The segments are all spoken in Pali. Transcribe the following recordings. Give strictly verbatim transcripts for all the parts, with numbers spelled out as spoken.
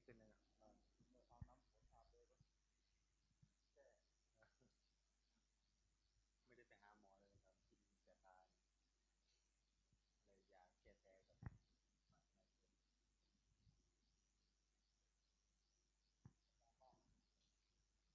เป็นไงนะ ไม่ได้ไปหาหมอเลยครับ กินแต่ตาอะไร ยาแก้แพ้กับ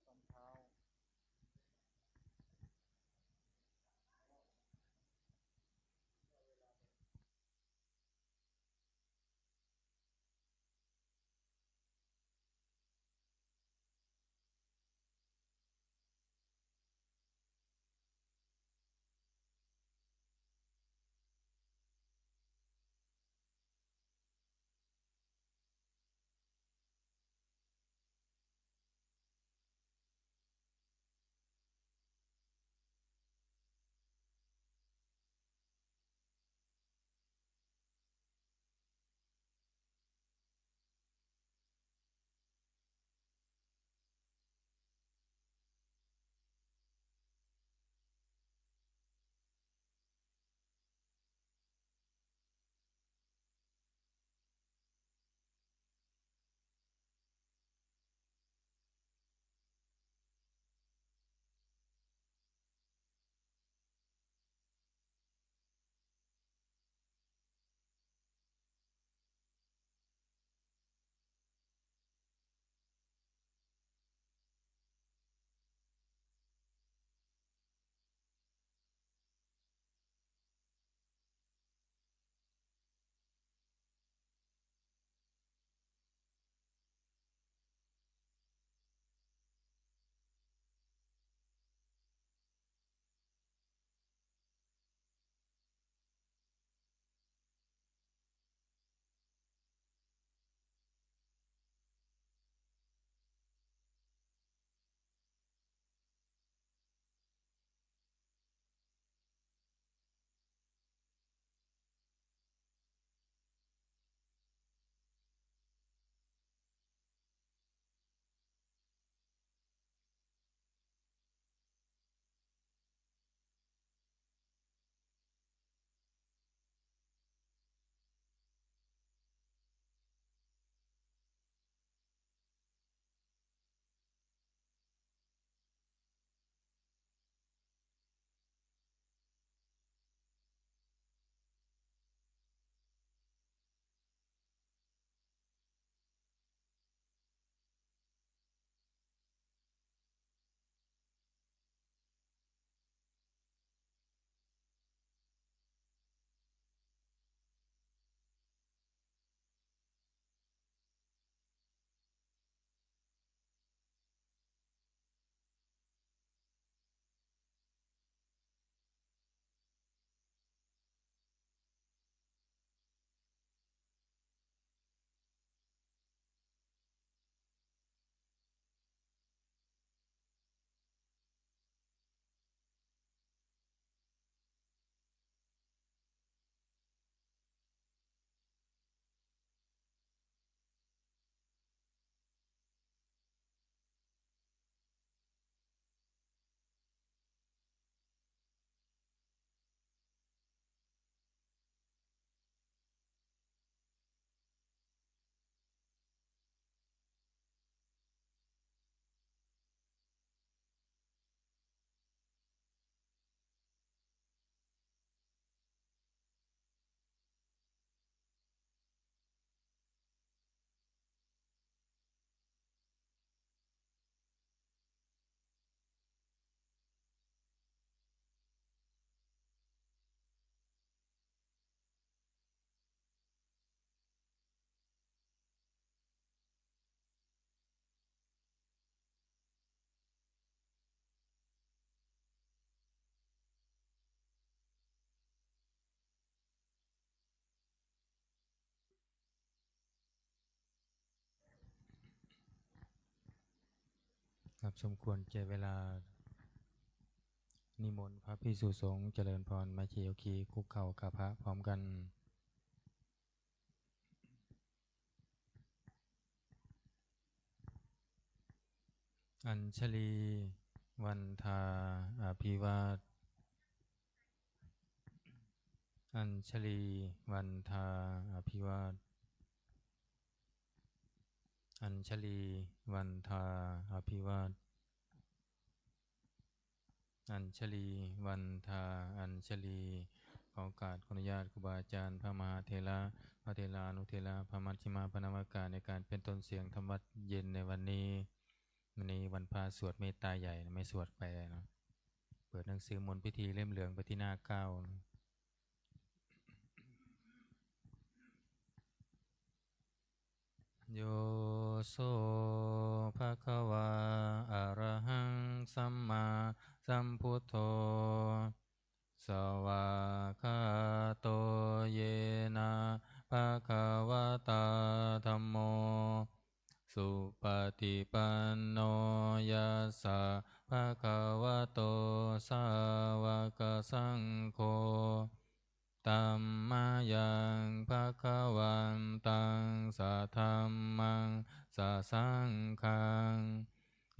ตอนเช้า ครับ สมควรแก่เวลา นิมนต์พระภิกษุสงฆ์เจริญพร แม่ชีโยคีคุกเข่ากราบพระพร้อมกัน Añjalī vandā abhivād Añjalī vandā abhivād. Añjalī vandā abhivād. Añjalī vandā añjalī. ขอโอกาสขออนุญาตครูบาอาจารย์พระมหาเถระ พระเถรานุเถระ พระมัชฌิมะ พระนวกะ ในการเป็นต้นเสียงทำวัตรเย็นในวันนี้ วันนี้วันพระสวดเมตตาใหญ่นะ ไม่สวดแปลนะ เปิดหนังสือมนต์พิธีเล่มเหลืองไปที่หน้าเก้านะ Yo so bhagavā arahaṃ sammāsambuddho, svākkhāto yena bhagavatā dhammo, supaṭipanno yassa bhagavato sāvakasaṅgho, tammayaṃ bhagavantaṃ sadhammaṃ sasaṅghaṃ,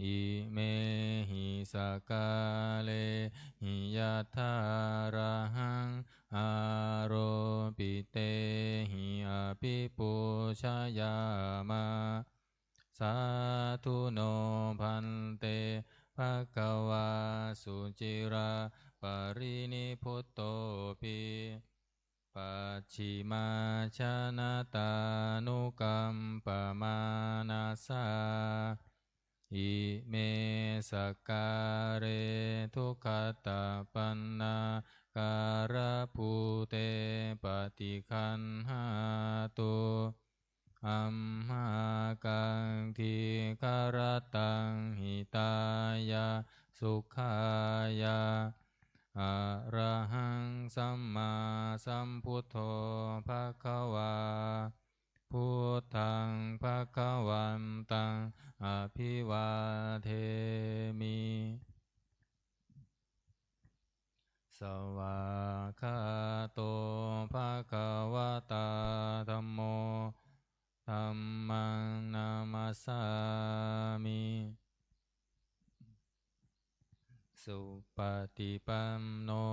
imehi sakkārehi yathārahaṃ āropitehi abhipūjayāma. Sādhu no bhante bhagavā suciraparinibbutopi, pacchimājanatānukampamānasā, ime sakkāre duggatapaṇṇākārabhūte paṭiggaṇhātu, amhākaṃ dīgharattaṃ hitāya sukhāya. Arahaṃ sammāsambuddho bhagavā, buddhaṃ bhagavantaṃ abhivādemi. Svākkhāto bhagavatā dhammo, dhammaṃ namassāmi. Supaṭipanno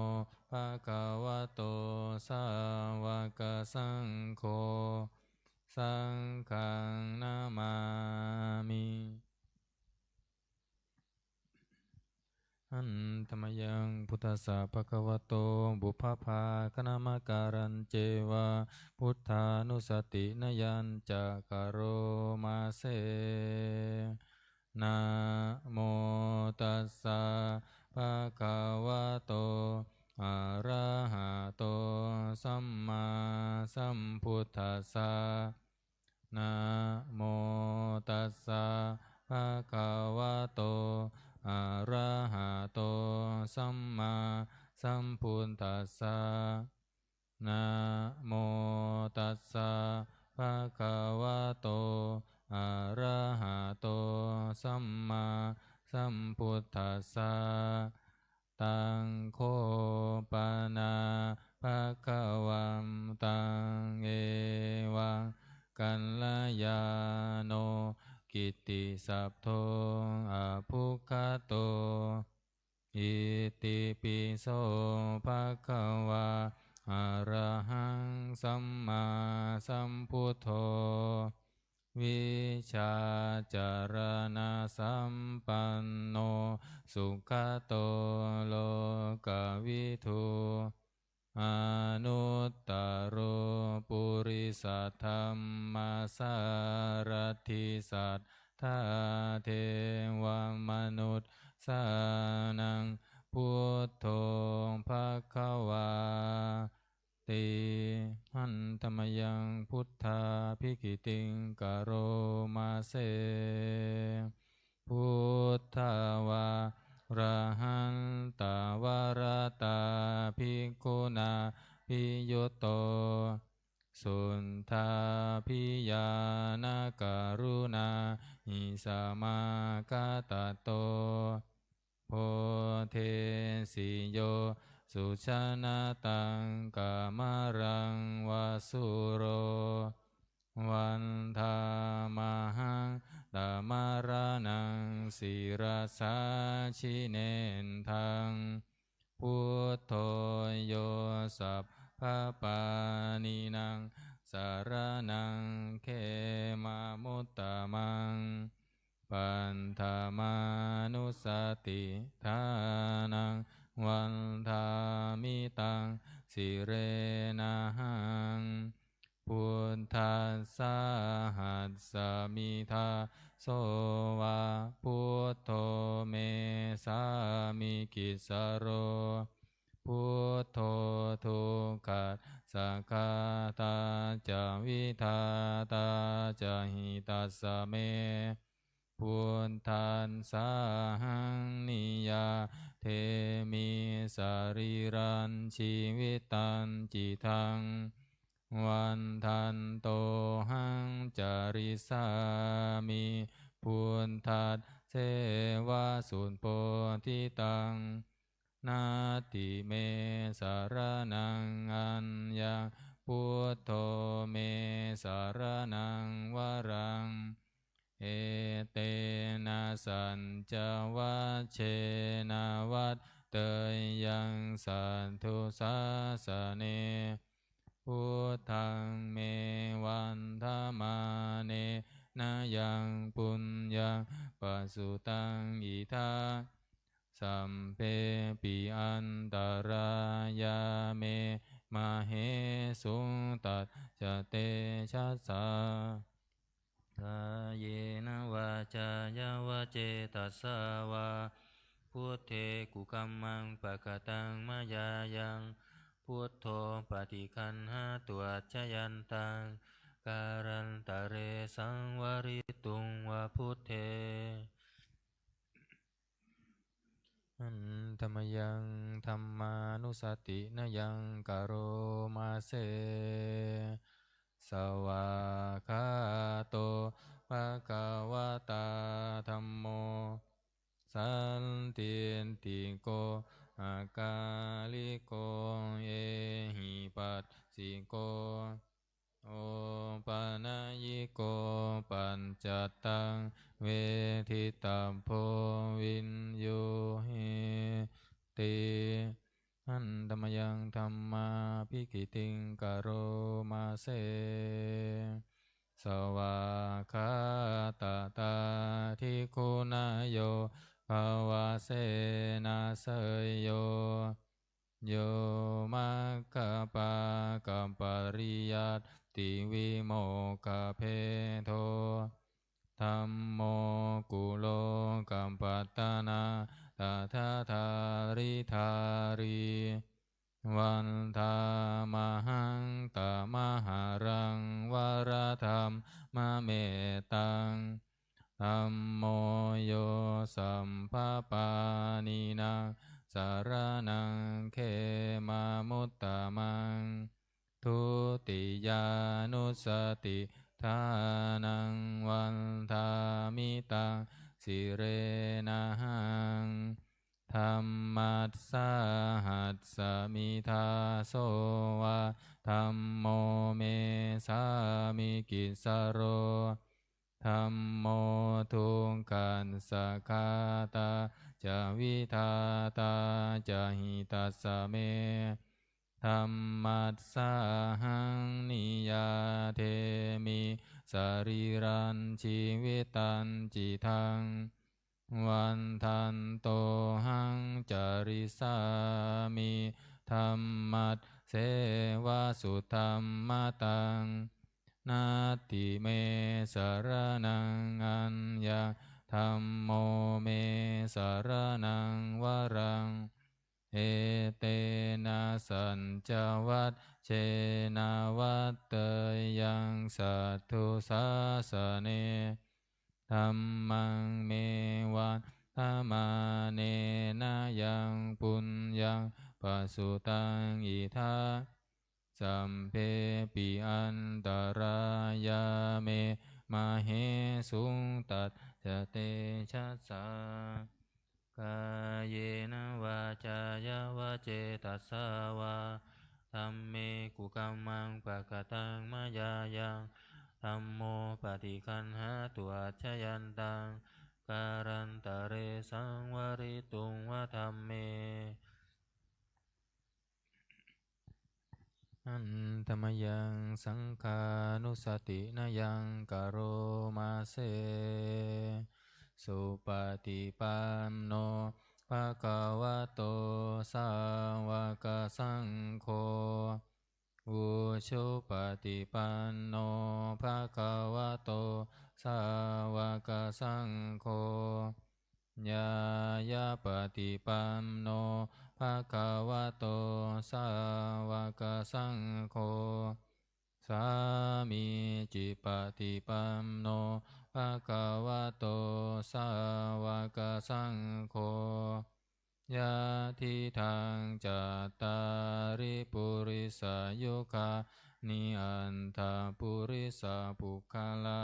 bhagavato sāvakasaṅgho, saṅghaṃ namāmi. Handa mayaṃ buddhassa bhagavato pubbabhāganamakārañceva buddhānussatinayañca karoma se. Namo tassa bhagavato arahato sammāsambuddhassa. Namo tassa bhagavato arahato sammāsambuddhassa. Namo tassa bhagavato arahato sammāsambuddhassa. Taṃ kho pana bhagavantaṃ evaṃ kalyāṇo kittisabdo abbhuggato. Itipi so bhagavā arahaṃ sammāsambuddho vijjācaraṇasampanno sugato lokavidū anuttaro purisadammasārathi satthā devamanussānaṃ buddho bhagavā ti. Handa mayaṃ buddhābhigītiṃ karoma se. Buddhā vārahantā varatā bhikkhunā abhiyutto suddhābhiñāṇakaruṇāhi samāgatatto bodhesi yo sujanataṃ kamalaṃva sūro vandāmahaṃ tamaraṇaṃ sirasā jinendaṃ. Buddho yo sab pāṇinaṃ saraṇaṃ khemamuttamaṃ. Paṭhamānussatiṭṭhānaṃ vandāmi taṃ sirenahaṃ. Buddhassāhasmi dāso va, buddho me sāmikissaro. Buddho dukkhassa ghātā ca vidhātā ca hitassa me. Buddhassāhaṃ niyyādemi sarīrañjīvitañcidaṃ. Vandantohaṃ carissāmi buddhasseva subodhitaṃ. Natthi me saraṇaṃ aññaṃ, buddho me saraṇaṃ varaṃ. Etena saccavajjena vaḍḍheyyaṃ satthu sāsane. Buddhaṃ me vandamānena yaṃ puññaṃ pasutaṃ idha, sabbepi antarāyā me māhesuṃ tassa tejasā. Kāyena vācāya va cetasā vā, buddhe kukammaṃ pakataṃ mayā yaṃ, buddho paṭiggaṇhatu accayantaṃ, kālantare saṃvarituṃ va buddhe. Handa mayaṃ dhammānussatinayaṃ karoma se. Svākkhāto bhagavatā dhammo, sandiṭṭhiko akāliko ehipassiko opanayiko paccattaṃ veditabbo viññūhīti. Handa mayaṃ dhammābhigītiṃ karoma se. Svākkhātatādiguṇayogavasena seyyo, yo maggapākapariyattivimokkhabhedo, dhammo kulokapatanā tadadhāridhārī, vandāmahaṃ tamaharaṃ varadhammamettaṃ. Dhammo yo sabbapāṇīnaṃ saraṇaṃ khemamuttamaṃ. Dutiyānussatiṭṭhānaṃ vandāmi taṃ sirenahaṃ. Dhammassāhasmi dāso va, dhammo me sāmikissaro. Dhammo dukkhassa ghātā ca vidhātā ca hitassa me. Dhammassāhaṃ niyyādemi sarīrañjīvitañcidaṃ. Vandantohaṃ carissāmi dhammasseva sudhammataṃ. Natthi me saraṇaṃ aññaṃ, dhammo me saraṇaṃ varaṃ. Etena saccavajjena vaḍḍheyyaṃ satthu sāsane. Dhammaṃ me vandamānena yaṃ puññaṃ pasutaṃ idha, sabbepi antarāyā me māhesuṃ tassa tejasā. Kāyena vācāya va cetasā vā, dhamme kukammaṃ pakataṃ mayā yaṃ, dhammo paṭiggaṇhatu accayantaṃ, kālantare saṃvarituṃ va dhamme. Handa mayaṃ saṅghānussatinayaṃ karoma se. Supaṭipanno bhagavato sāvakasaṅgho. Ujupaṭipanno bhagavato sāvakasaṅgho. Ñāyapaṭipanno bhagavato sāvakasaṅgho. Sāmīcipaṭipanno bhagavato sāvakasaṅgho. Yadidaṃ cattāri purisayugāni aṭṭha purisapuggalā.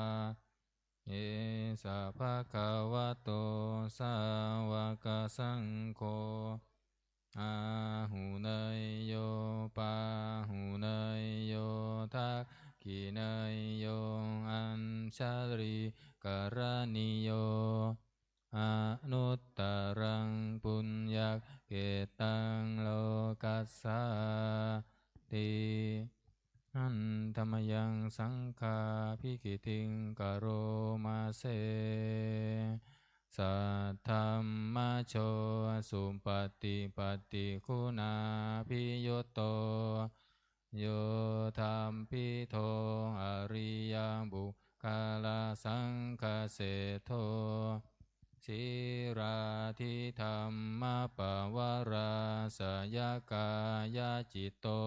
Esa bhagavato sāvakasaṅgho. Āhuneyyo pāhuneyyo dakkhiṇeyyo añjalikaraṇīyo anuttaraṃ puññakkhettaṃ lokassāti. Handa mayaṃ saṅghābhigītiṃ karoma se. Saddhammajo supaṭipattiguṇābhiyutto yoṭṭhabbidho ariyapuggalasaṅghaseṭṭho sīlādidhammapavarāsayakāyacitto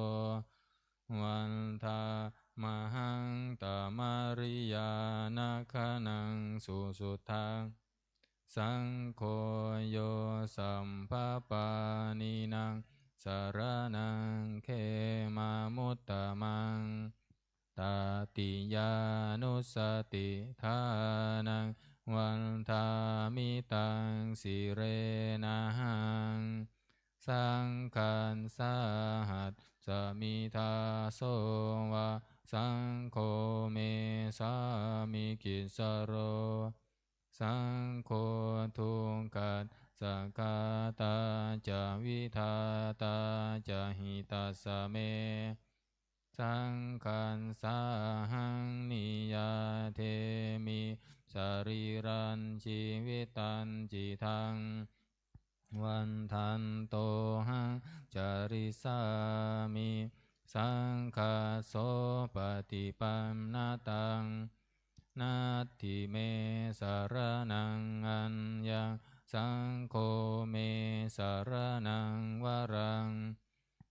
vandāmahaṃ tamariyānagaṇaṃ susuddhaṃ. Saṅgho yo sabbapāṇīnaṃ saraṇaṃ khemamuttamaṃ. Tatiyānussatiṭṭhānaṃ vandāmi taṃ sirenahaṃ. Saṅghassāhasmi dāso va saṅgho me sāmikissaro. Saṅgho dukkhassa ghātā ca vidhātā ca hitassa me. Saṅghassāhaṃ niyyādemi sarīrañjīvitañcidaṃ. Vandantohaṃ carissāmi saṅghassopaṭipannataṃ. Natthi me saraṇaṃ aññaṃ saṅgho me saraṇaṃ varaṃ.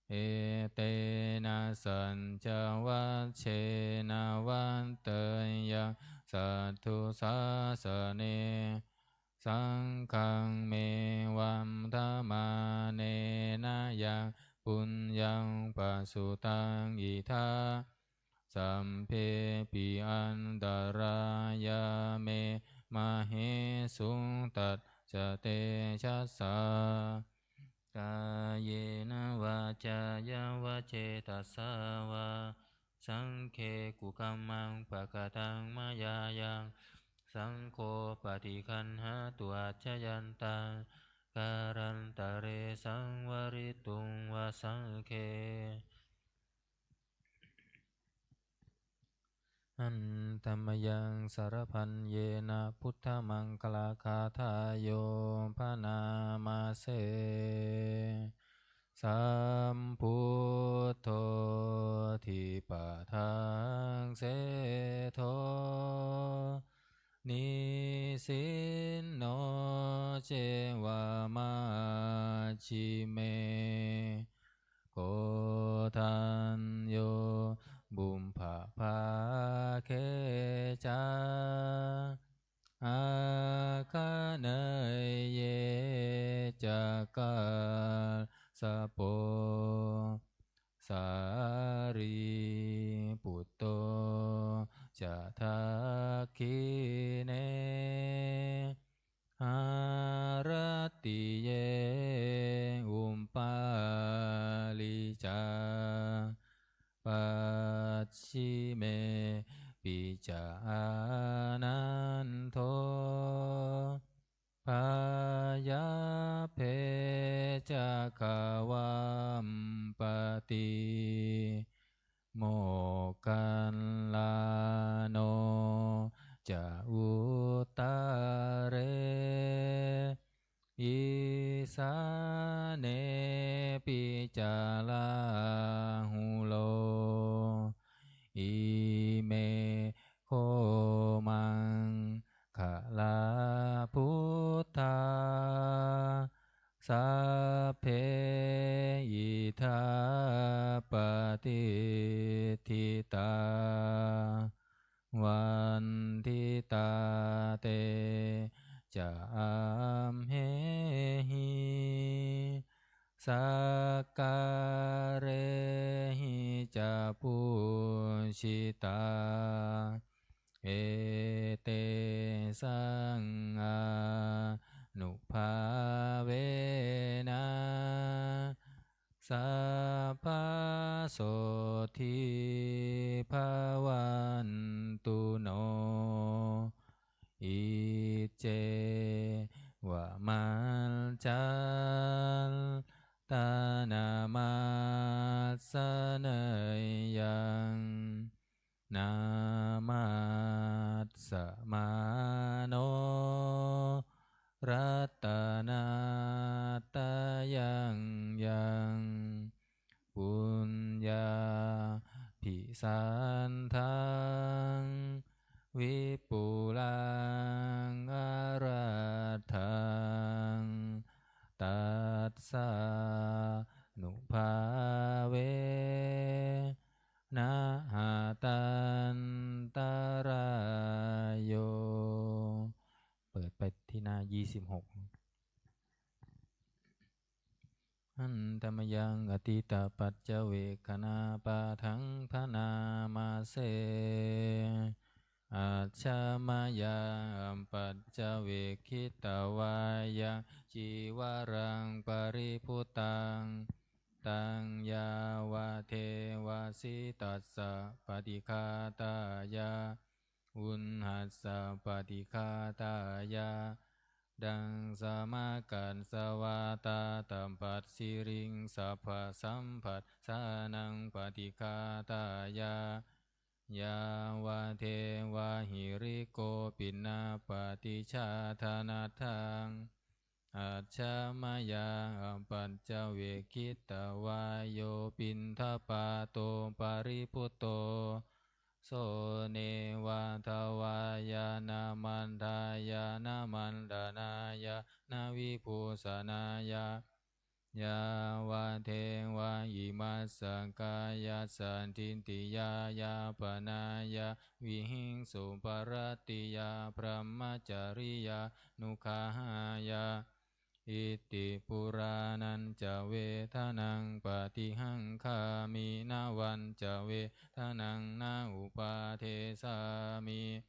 Etena saccavajjena vaḍḍheyyaṃ satthu sāsane. Saṅghaṃ me vandamānena yaṃ puññaṃ pasutaṃ idha sabbepi antarāyā me māhesuṃ tassa tejasā. Kāyena vācāya va cetasā vā saṅghe kukammaṃ pakataṃ mayā yaṃ saṅgho paṭiggaṇhatu accayantaṃ kālantare saṃvarituṃ va saṅghe. Handa mayaṃ sabbadhyāyena buddhamaṅgalagāthāyo bhaṇāma se. Sambuddho dipadaṃ seṭṭho nisinno ceva majjhime. Koṇḍañño pubbabhāge ca āgaṇeyye ca kassapo sārīputto ca dakkhiṇe haratiye upāli ca pacchime pi ca ānando byabbe ca gavampati. ca uttare, isānepi ca Rāhulo, ime kho maṅgalā buddhā, sabbe idha patiṭṭhitā, vanditā te ca amhehi, sakkārehi ca pūjitā, etesaṃ ānubhāvena, sabbasotthī bhavantu no. Iccevamantānamassāneyyaṃ, namassamāno ratanattayaṃ yaṃ, puññābhisandaṃ vipulaṃ arattaṃ, tassānubhāvena hatantarāyo. เปิดไปที่หน้า ยี่สิบหก Handa mayaṃ atītapaccavekkhaṇapāṭhaṃ bhaṇāma se. Ajja mayā apaccavekkhitvā yaṃ cīvaraṃ paribhuttaṃ, taṃ yāvadeva sītassa paṭighātāya, uṇhassa paṭighātāya, daṃsamakassa vātātapasiriṃsapasamphassānaṃ paṭighātāya, yāvadeva hirikopinapaṭicchādanatthaṃ. Ajja mayā apaccavekkhitvā yo piṇḍapāto paribhutto, so neva davāya na madāya na maṇḍanāya na vibhūsanāya, yāvadeva imassa kāyassa ṭhitiyā yāpanāya vihiṃsuparatiyā brahmacariyānuggahāya. Iti purāṇañca vedanaṃ paṭihaṅkhāmi, navañca vedanaṃ na uppādessāmi,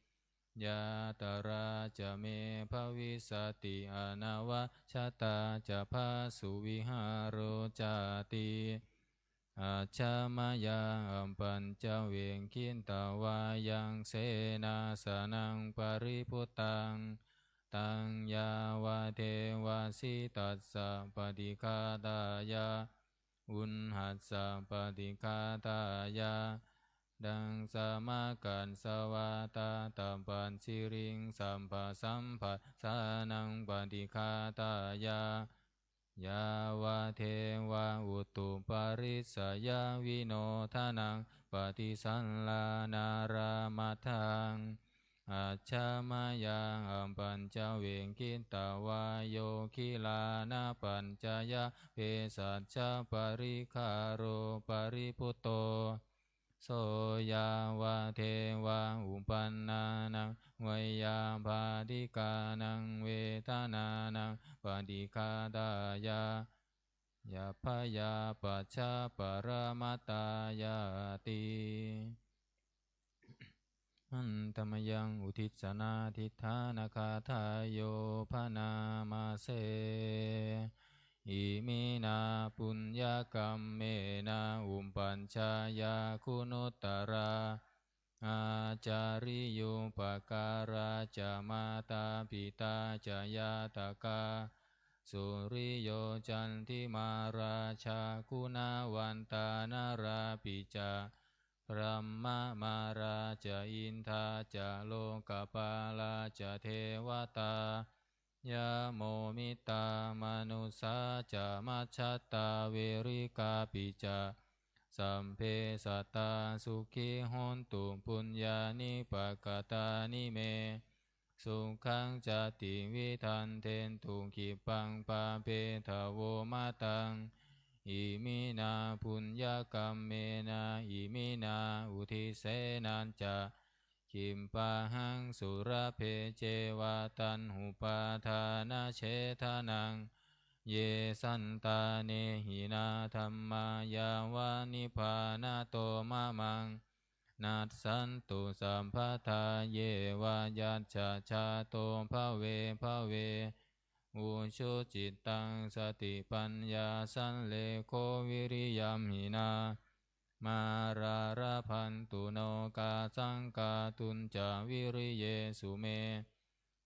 yātrā ca me bhavissati anavajjatā ca phāsuvihāro cāti. Ajja mayā apaccavekkhitvā yaṃ senāsanaṃ paribhuttaṃ, taṃ yāvadeva sītassa paṭighātāya, uṇhassa paṭighātāya, daṃsamakassa vātātapasiriṃsapasamphassānaṃ paṭighātāya, yāvadeva utuparissayavinodanaṃ paṭisallānārāmatthaṃ. Ajja mayā apaccavekkhitvā yo gilānapaccayabhesajjaparikkhāro paribhutto, so yāvadeva uppannānaṃ veyyābādhikānaṃ vedanānaṃ paṭighātāya, bhayāpajjhaparamatāyāti. Handa mayaṃ uddissanādhiṭṭhānagāthāyo bhaṇāma se. Iminā puññakammena upajjhāyā guṇuttarā, ācariyūpakārā ca mātā pitā ca ñātakā, suriyo candimā rājā guṇavantā narāpi ca, Brahmamārā ca indā ca lokapālā ca devatā, yamo mittā manussā ca majjhattā verikāpi ca, sabbe sattā sukhī hontu puññāni pakatāni me. Sukhañca tividhaṃ dentu khippaṃ pāpetha vo mataṃ. Iminā puññakammena iminā uddisena ca khippāhaṃ sulabhe ceva taṇhupādānachedanaṃ. Ye santāne hinā dhammā yāva nibbānato mamaṃ nassantu sabbadā, yeva yattha jāto bhave bhave ujucittaṃ satipaññā sallekho viriyamhinā mārā labhantu nokāsaṃ kātuñca viriyesu me.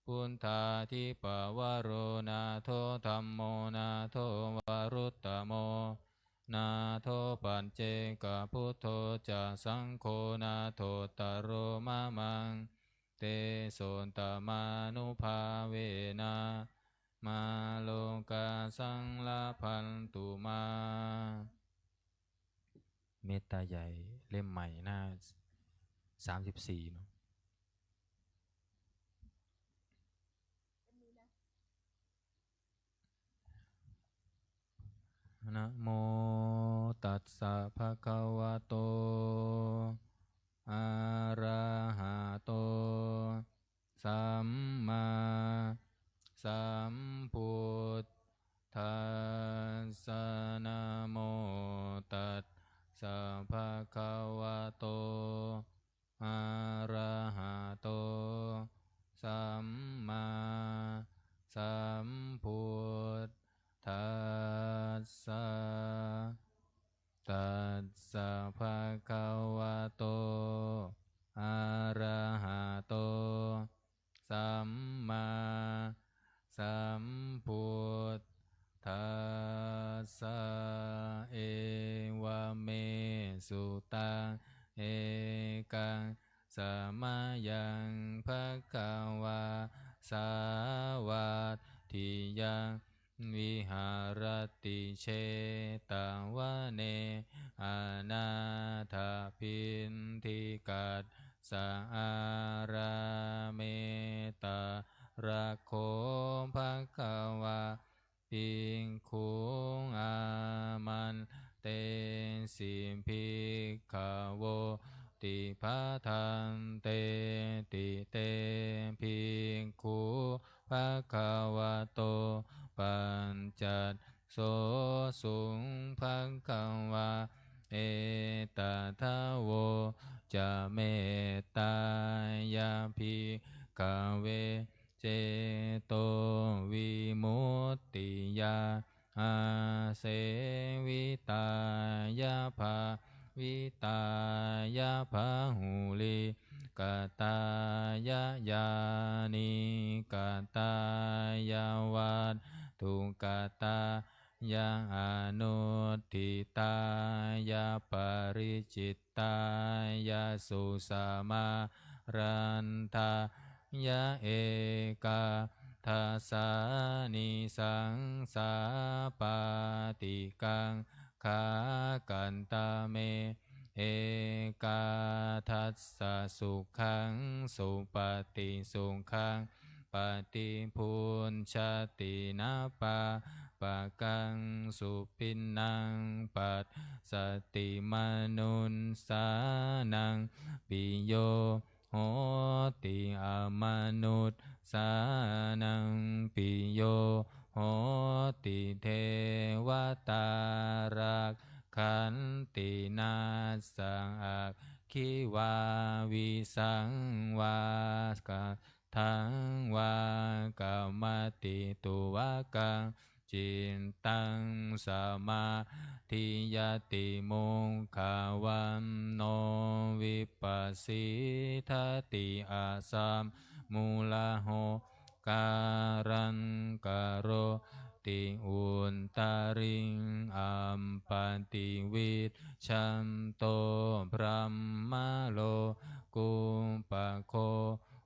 Buddhādhipavaro nātho dhammo nātho varuttamo, nātho paccekabuddho ca saṅgho nāthottaro mamaṃ. Tesottamānubhāvena mārokāsaṃ labhantu mā. เมตตาใหญ่เล่มใหม่หน้าสามสิบสี่เนาะ Namo tassa bhagavato arahato sammāsambuddhassa. Namo tassa bhagavato arahato sammāsambuddhassa. Tassa bhagavato arahato sammāsambuddhassa. Evaṃ me sutaṃ. Ekaṃ samayaṃ bhagavā sāvatthiyaṃ viharati jetavane anāthapiṇḍikassa ārāme. Tatra kho bhagavā bhikkhū āmantesi bhikkhavoti. Bhadanteti te bhikkhū bhagavato paccassosuṃ. Bhagavā etadavoca: Mettāya bhikkhave cetovimuttiyā āsevitāya bhāvitāya bahulīkatāya yānīkatāya vatthukatāya anuṭṭhitāya paricittāya susamāraddhāya ekādasānisaṃsā pāṭikaṅkhā. Kantame ekādasa sukhaṃ supati, sukhaṃ paṭibujjhati, na pāpakaṃ supinaṃ passati, manussānaṃ piyo hoti, amanussānaṃ piyo hoti, devatā rakkhanti, nāssa aggi vā visaṃ vā ka thaṃ vā kamati, tuvakaṃ cittaṃ samādhiyati, mukhavaṇṇo vippasīdati, asammūḷho kāraṃ karoti, vimutti uttariṃ appaṭivijjhanto brahmalokūpago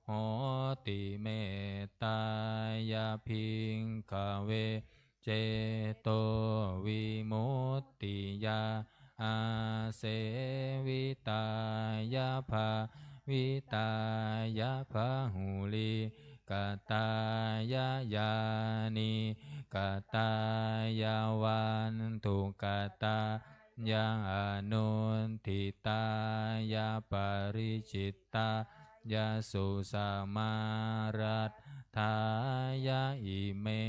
hoti. Mettāya bhikkhave cetovimuttiyā āsevitāya bhāvitāya bahulīkatāya yānīkatāya vatthukatāya anuṭṭhitāya paricittāya susamāraddhāya ime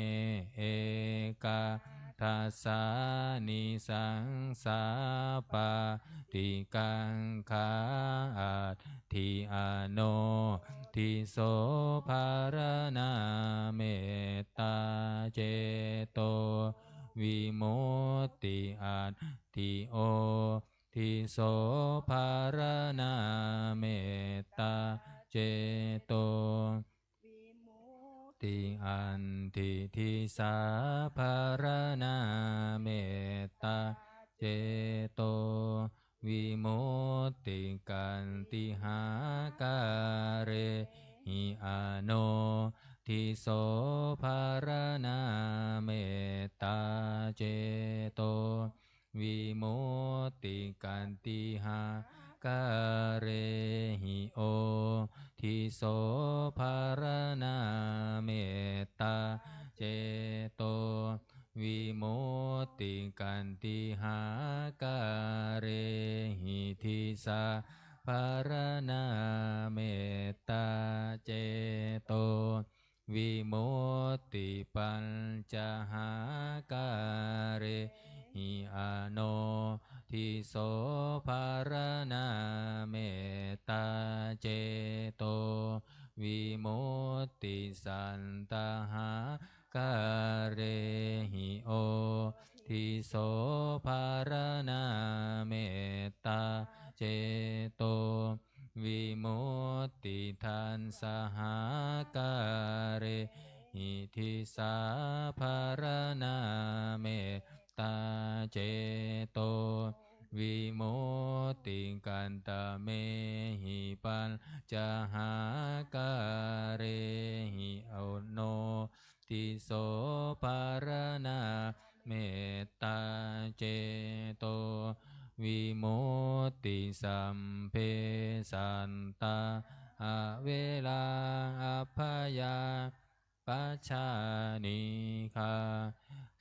ekādasānisaṃsā pāṭikaṅkhā. Atthi ano diso pharaṇā mettā ceto vimutti. Atthi o diso pharaṇā mettā ceto vimutti. Atthi disā pharaṇā mettā ceto vimutti. Kattihākārehi ano diso pharaṇā mettā ceto vimutti. Kattihākārehi o diso pharaṇā mettā ceto vimutti. Kattihākārehi disā pharaṇā mettā ceto vimutti. Pañcahākārehi ano diso pharaṇā mettā ceto vimutti. Sattahākārehi o diso pharaṇā mettā ceto vimutti. Dasahākārehi disā pharaṇā mettā ceto vimutti. Katamehi pañcahākārehi ano diso pharaṇā mettā ceto vimutti. Sabbe sattā averā abyāpajjhā anīghā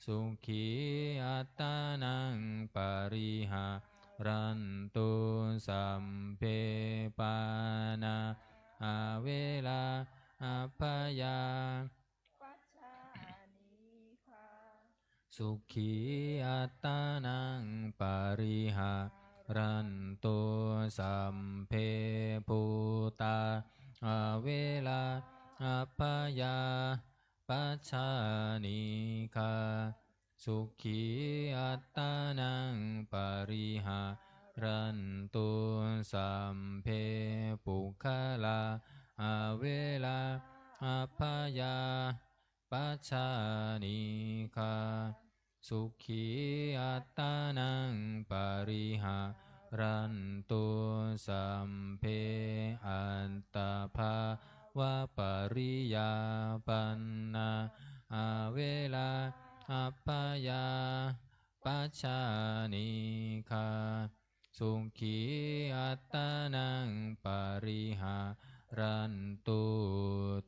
sukhī attānaṃ pariharantu. Sabbe pāṇā averā abyāpajjhā anīghā sukhī attānaṃ pariharantu. Sabbe bhūtā averā abyāpajjhā anīghā sukhī attānaṃ pariharantu. Sabbe puggalā averā abyāpajjhā anīghā sukhī attānaṃ pariharantu. Sabbe attabhāvapariyāpannā averā abyāpajjhā anīghā sukhī attānaṃ pariharantu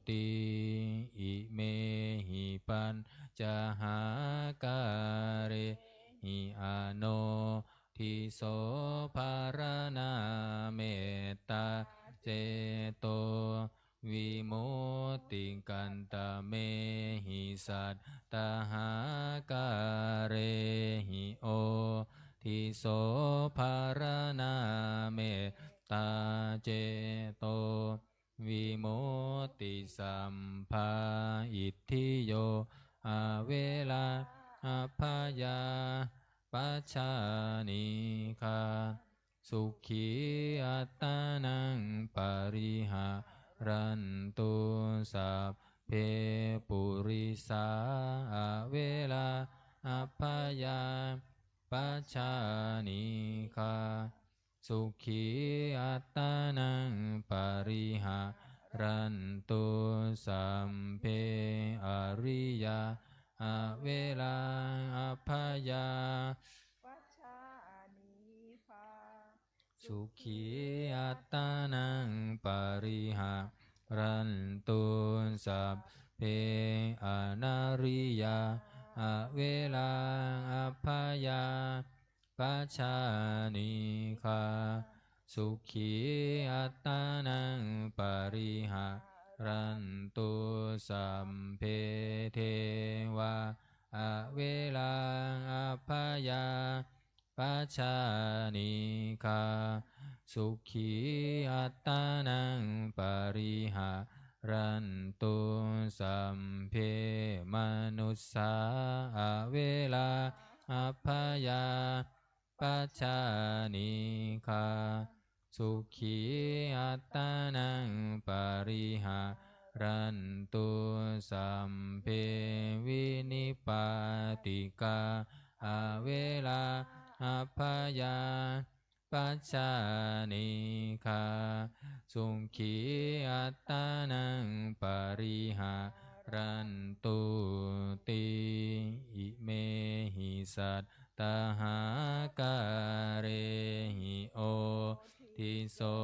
ti. Imehi pañcahākārehi ano diso pharaṇā mettā ceto vimutti. Katamehi sattahākārehi o diso pharaṇā mettā ceto vimutti. Sabbā itthiyo averā abyāpajjhā anīghā sukhī attānaṃ pariharantu. Sab sabbe purisā averā abyāpajjhā anīghā sukhī attānaṃ pariharantu. Sabbe ariyā averā abyāpajjhā anīghā sukhī attānaṃ pariharantu. Sabbe anariyā averā abyāpajjhā anīghā sukhī attānaṃ pariharantu. Sabbe devā averā abyāpajjhā anīghā sukhī attānaṃ pariharantu. Sabbe manussā averā abyāpajjhā anīghā sukhī attānaṃ pariharantu. Sabbe vinipātikā averā abyāpajjhā anīghā sukhī attānaṃ pariharantu ti. Imehi satta ṭhākārehi odhiso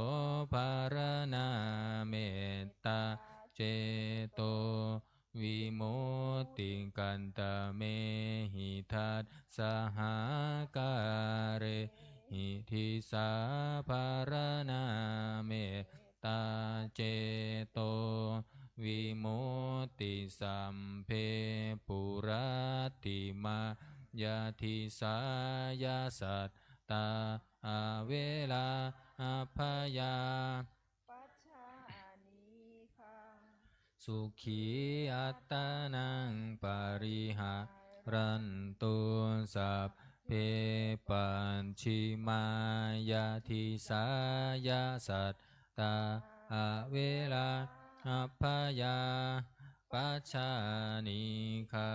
pharaṇā mettācetovimutti. Katamehi dasaṭṭhākārehi disā pharaṇā met tācetovimutti. Sabbe puratthimāya disāya sattā averā abyāpajjhā anīghā sukhī attānaṃ pariharantu. Sabbe pacchimāya disāya sattā averā abyāpajjhā anīghā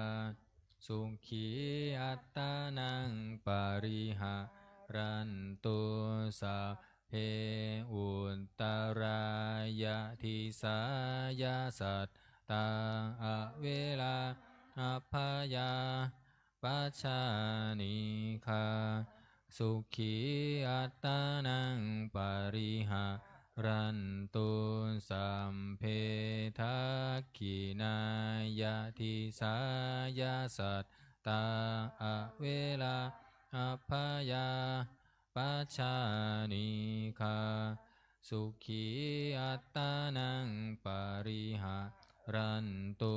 sukhī attānaṃ pariharantu. Sabbe uttarāya disāya sattā averā abyāpajjhā anīghā sukhī attānaṃ pariharantu. Sabbe dakkhiṇāya disāya sattā averā abyāpajjhā anīghā sukhī attānaṃ pariharantu.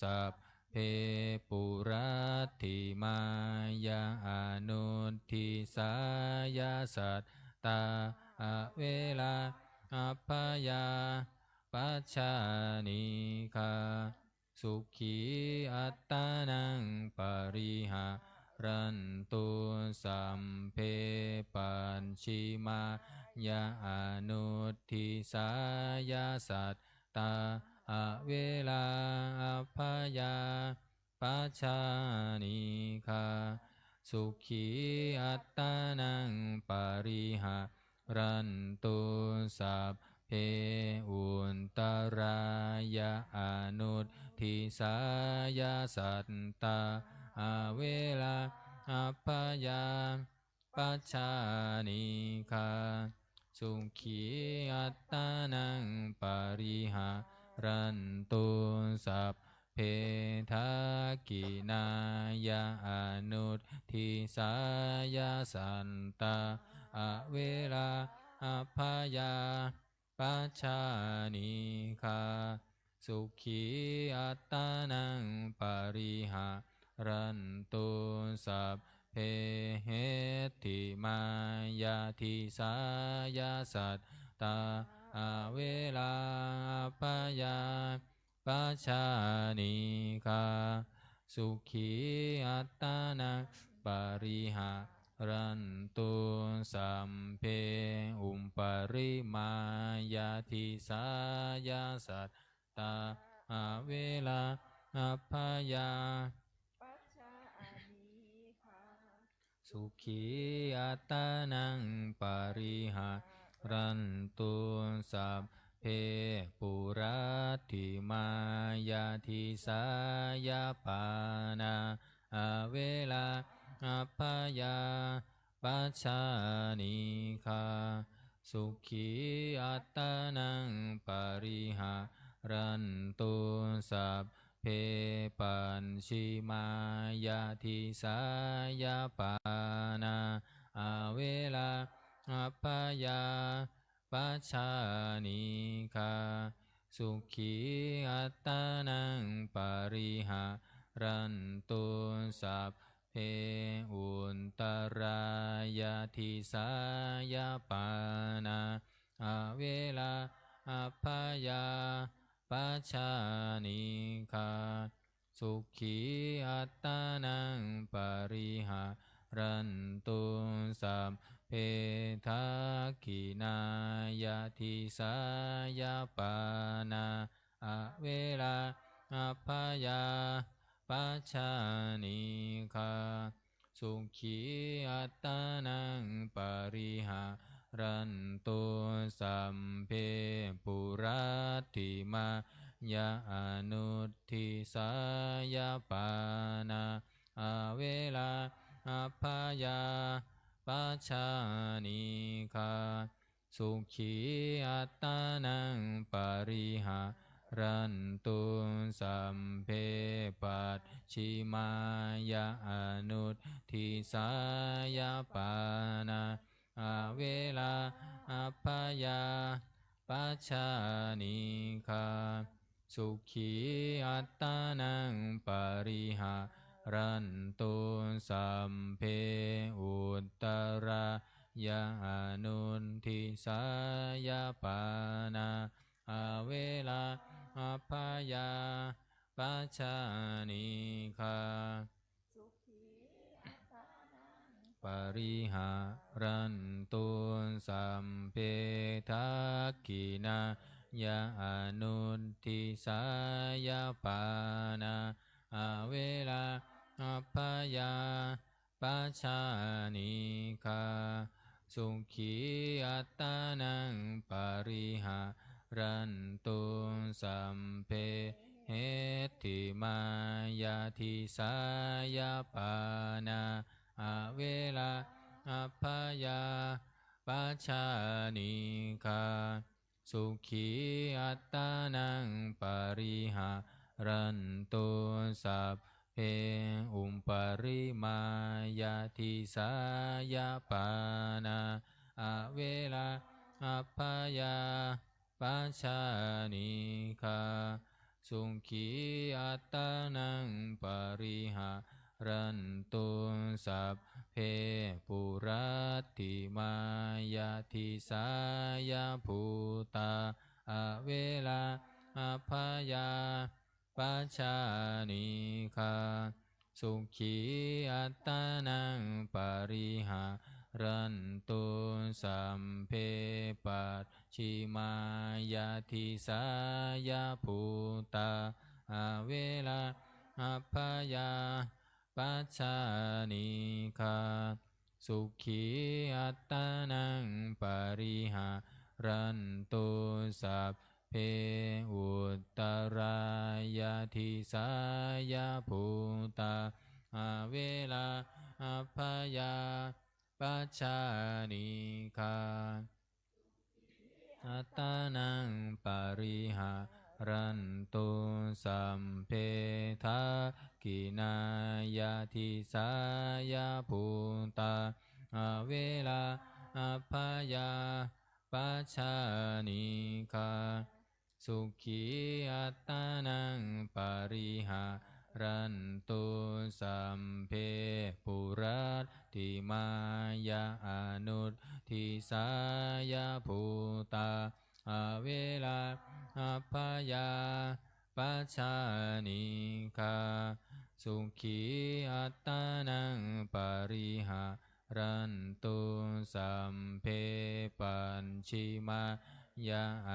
Sabbe puratthimāya anudisāya sattā averā abyāpajjhā anīghā sukhī attānaṃ pariharantu. Sabbe pacchimāya anudisāya sattā averā abyāpajjhā anīghā sukhī attānaṃ pariharantu. Sabbe uttarāya anudisāya sattā averā abyāpajjhā anīghā sukhī attānaṃ pariharantu. Sabbe dakkhiṇāya anudisāya sattā averā abyāpajjhā anīghā sukhī attānaṃ pariharantu. Sabbe heṭṭhimāya disāya sattā averā abyāpajjhā anīghā sukhī attānaṃ pariharantu. Sabbe uparimāya disāya sattā averā abyāpajjhā anīghā sukhī attānaṃ pariharantu. Sabbe puratthimāya disāya pāṇā averā abyāpajjhā anīghā sukhī attānaṃ pariharantu. Sabbe pacchimāya disāya pāṇā averā abyāpajjhā anīghā sukhī attānaṃ pariharantu. Sabbe uttarāya disāya pāṇā averā abyāpajjhā anīghā sukhī attānaṃ pariharantu. Sabbe dakkhiṇāya disāya pāṇā averā abyāpajjhā anīghā sukhī attānaṃ pariharantu. Sabbe puratthimāya anudisāya pāṇā averā abyāpajjhā anīghā sukhī attānaṃ pariharantu. Sabbe pacchimāya anudisāya pāṇā averā abyāpajjhā anīghā sukhī attānaṃ pariharantu. Sabbe uttarāya anudisāya pāṇā averā abyāpajjhā anīghā pariharantu. Sabbe dakkhiṇāya anudisāya pāṇā averā abyāpajjhā anīghā sukhī attānaṃ pariharantu. Sabbe heṭṭhimāya disāya pāṇā averā abyāpajjhā anīghā sukhī attānaṃ pariharantu. Sabbe uparimāya disāya pāṇā averā abyāpajjhā anīghā sukhī attānaṃ pariharantu. Sabbe puratthimāya disāya bhūtā averā abyāpajjhā anīghā sukhī attānaṃ pariharantu. Sabbe pacchimāya disāya bhūtā averā abyāpajjhā anīghā sukhī attānaṃ pariharantu. Sabbe uttarāya disāya bhūtā averā abyāpajjhā anīghā attānaṃ pariharantu. Sabbe dakkhiṇāya disāya bhūtā averā abyāpajjhā anīghā sukhī attānaṃ pariharantu. Sabbe puratthimāya anudisāya bhūtā averā abyāpajjhā anīghā sukhī attānaṃ pariharantu. Sabbe pacchimā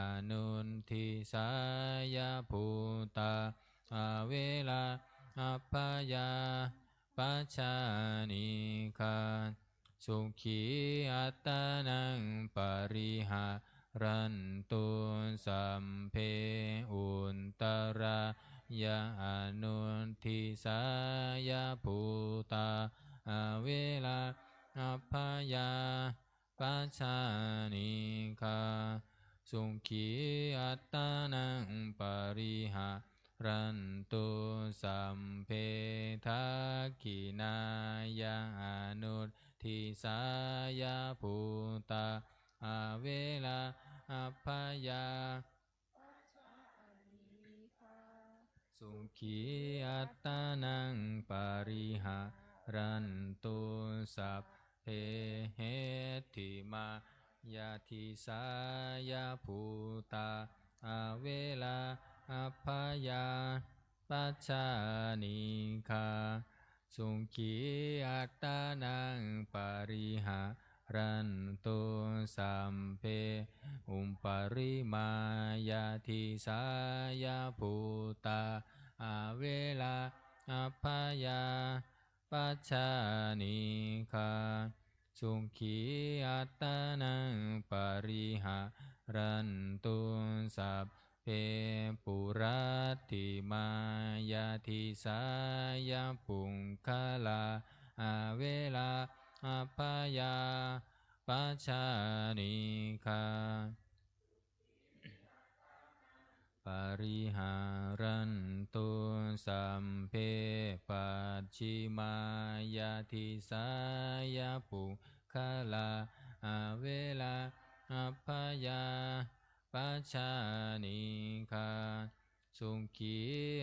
anuddisāya bhūtā averā abyāpajjhā anīghā sukhī attānaṃ pariharantu. Sabbe uttarāya anuddisāya bhūtā averā abyāpajjhā anīghā sukhī attānaṃ pariharantu. Sabbe dakkhiṇāya anuddisāya bhūtā averā abyāpajjhā sukhī attānaṃ pariharantu. Sabbe heṭṭhimāya disāya bhūtā averā abyāpajjhā anīghā sukhī attānaṃ pariharantu. Sabbe uparimāya disāya bhūtā averā abyāpajjhā anīghā sukhī attānaṃ pariharantu. Sabbe puratthimāya disāya puggalā averā abyāpajjhā anīghā pariharantu. Sabbe pacchimāya disāya puggalā averā abyāpajjhā anīghā sukhī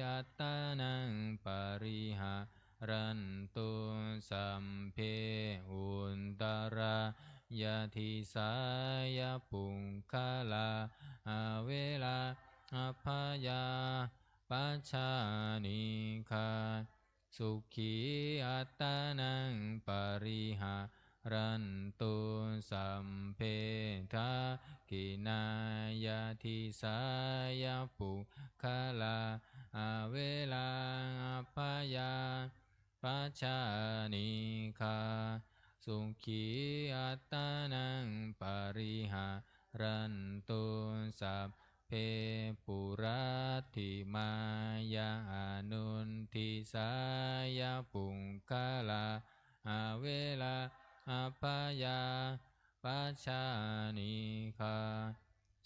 attānaṃ pariharantu. Sabbe uttarāya disāya puggalā averā abyāpajjhā anīghā sukhī attānaṃ pariharantu. Sabbe dakkhiṇāya disāya puggalā averā abyāpajjhā anīghā sukhī attānaṃ pariharantu. Sabbe puratthimāya anuddisāya puggalā averā abyāpajjhā anīghā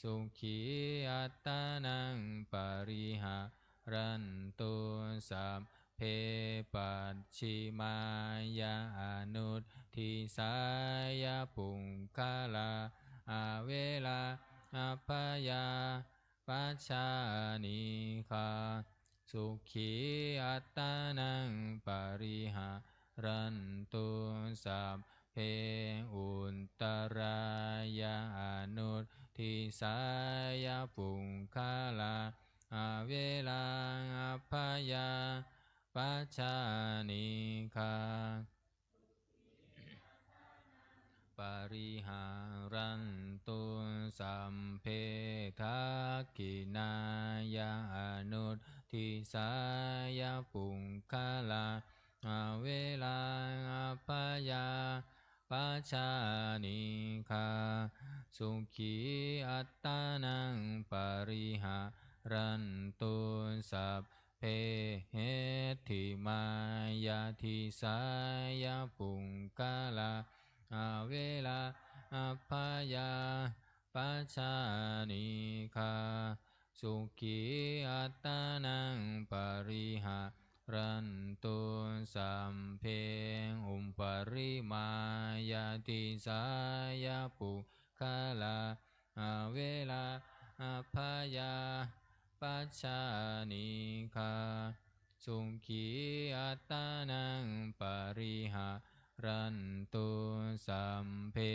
sukhī attānaṃ pariharantu. Sabbe pacchimāya anuddisāya puggalā averā abyāpajjhā anīghā sukhī attānaṃ pariharantu. Sabbe uttarāya anuddisāya puggalā averā abyāpajjhā anīghā pariharantu. Sabbe dakkhiṇāya anuddisāya puggalā averā abyāpajjhā anīghā sukhī attānaṃ pariharantu. Sabbe heṭṭhimāya disāya puggalā averā abyāpajjhā anīghā sukhī attānaṃ pariharantu. Sabbe uparimāya disāya puggalā averā abyāpajjhā anīghā sukhī attānaṃ pariharantu. Sabbe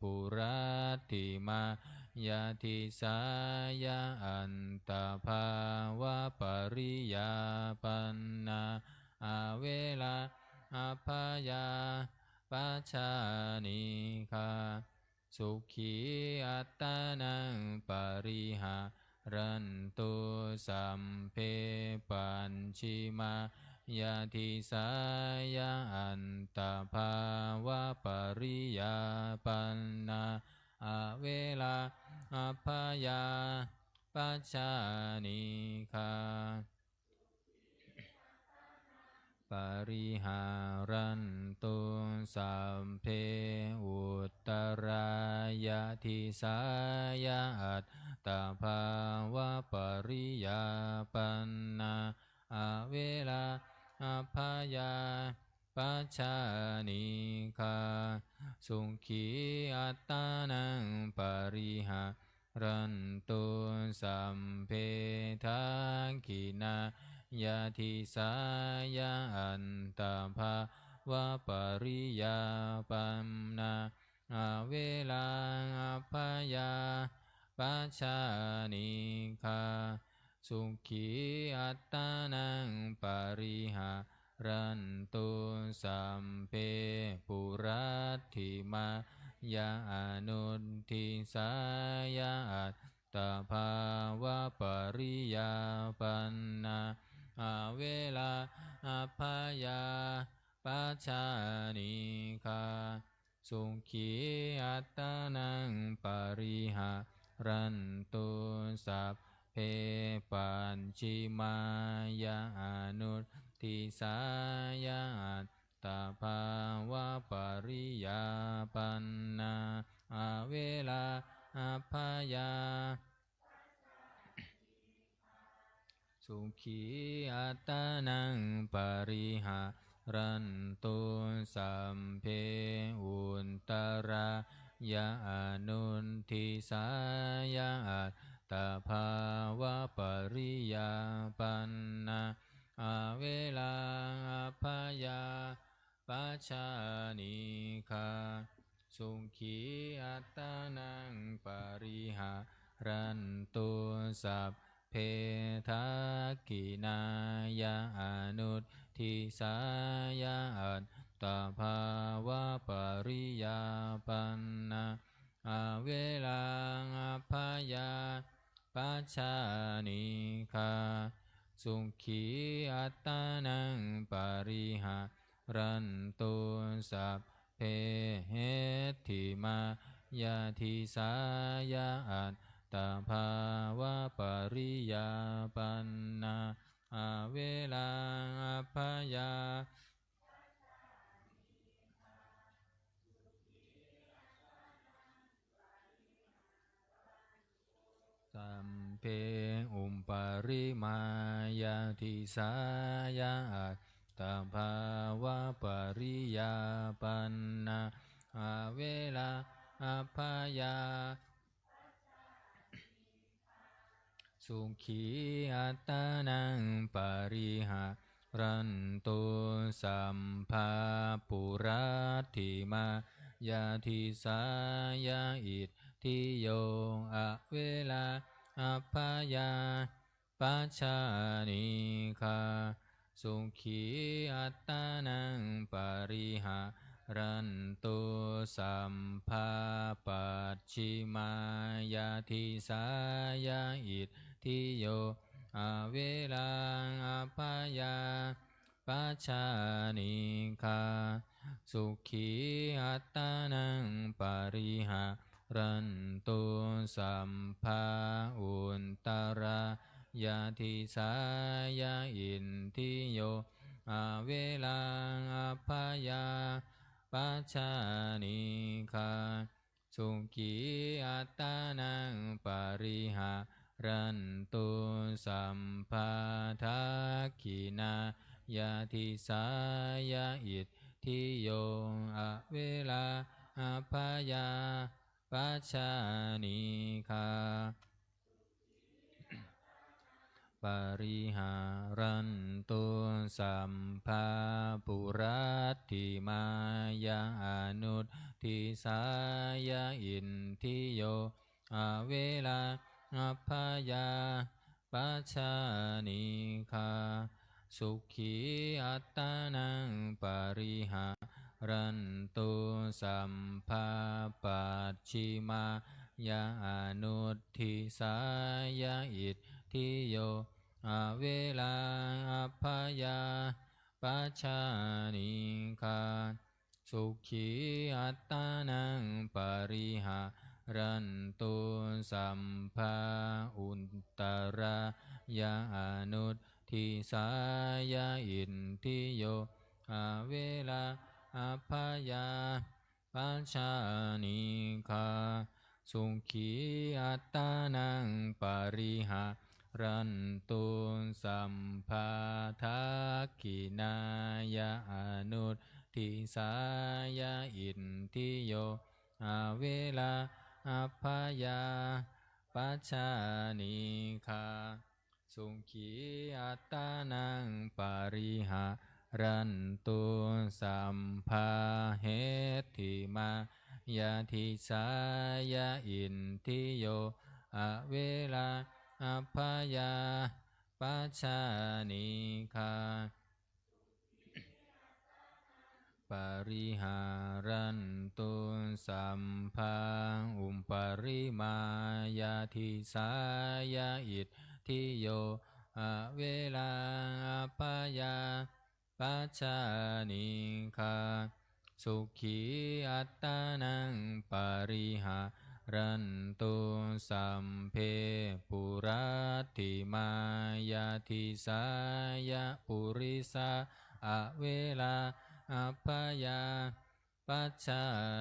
puratthimāya disāya antarbhāvapariyāpannā averā abyāpajjhā anīghā sukhī attānaṃ pariharantu. Sabbe pacchimāyatissāya attabhāvapariyāpannā averā abyāpajjhā anīghā pariharantu. Sabbe uttarāyatissāya attabhāvapariyāpannā averā abyāpajjhā anīghā sukhī attānaṃ pariharantu. Sabbe dakkhiṇāyatissāya attabhāvapariyāpannā averā abyāpajjhā anīghā sukhī attānaṃ pariharantu. Sabbe puratthimāyanuddissāya attabhāvapariyāpannā averā abyāpajjhā anīghā sukhī attānaṃ pariharantu. Sabbe pacchimāyanuddissāya attabhāvapariyāpannā averā abyā sukhī attānaṃ pariharantu. Sabbe uttarāyanuddissāya attabhāvapariyāpannā averā abyāpajjhā anīghā sukhī attānaṃ pariharantu. Sabbe dakkhiṇāyanuddissāyanuddhammāvapariyāpannā averā abyāpajjhā anīghā sukhī attānaṃ pariharantu. Sabbe heṭṭhimāyatissāyanuddhammāvapariyāpannā averā abyā sabbe uparimāyatissāyanuddhammāvapariyāpannā averā abyā sukhī attānaṃ pariharantu. Sabbā puratthimāyatissāya itthiyo averā abyāpajjhā anīghā sukhī attānaṃ pariharantu. Sabbā pacchimāyatissāya itthiyo averā abyāpajjhā anīghā sukhī attānaṃ pariharantu. Sabbā uttarāyatissāya itthiyo averā abyāpajjhā anīghā sukhī attānaṃ pariharantu. Sabbā dakkhiṇāyatissāya itthiyo averā abyāpajjhā anīghā pariharantu. Sabbā puratthimāyatissāya itthiyo averā abyāpajjhā anīghā sukhī attānaṃ pariha paṭiharantu sabbā pacchimāya anudisāya itthiyo averā abyāpajjhā anīghā sukhī attānaṃ pariharantu sabbā uttarāya anudisāya itthiyo averā abyāpajjhā anīghā sukhī attānaṃ pariharantu sabbā dakkhiṇāya anudisāya itthiyo averā abyāpajjhā anīghā sukhī attānaṃ pariharantu sabbā heṭṭhimāya disāya itthiyo averā abyāpajjhā anīghā pariharantu sabbā uparimāya disāya itthiyo averā abyāpajjhā anīghā sukhī attānaṃ pariharantu sabbe puratthimāya disāya purisā averā abyāpajjhā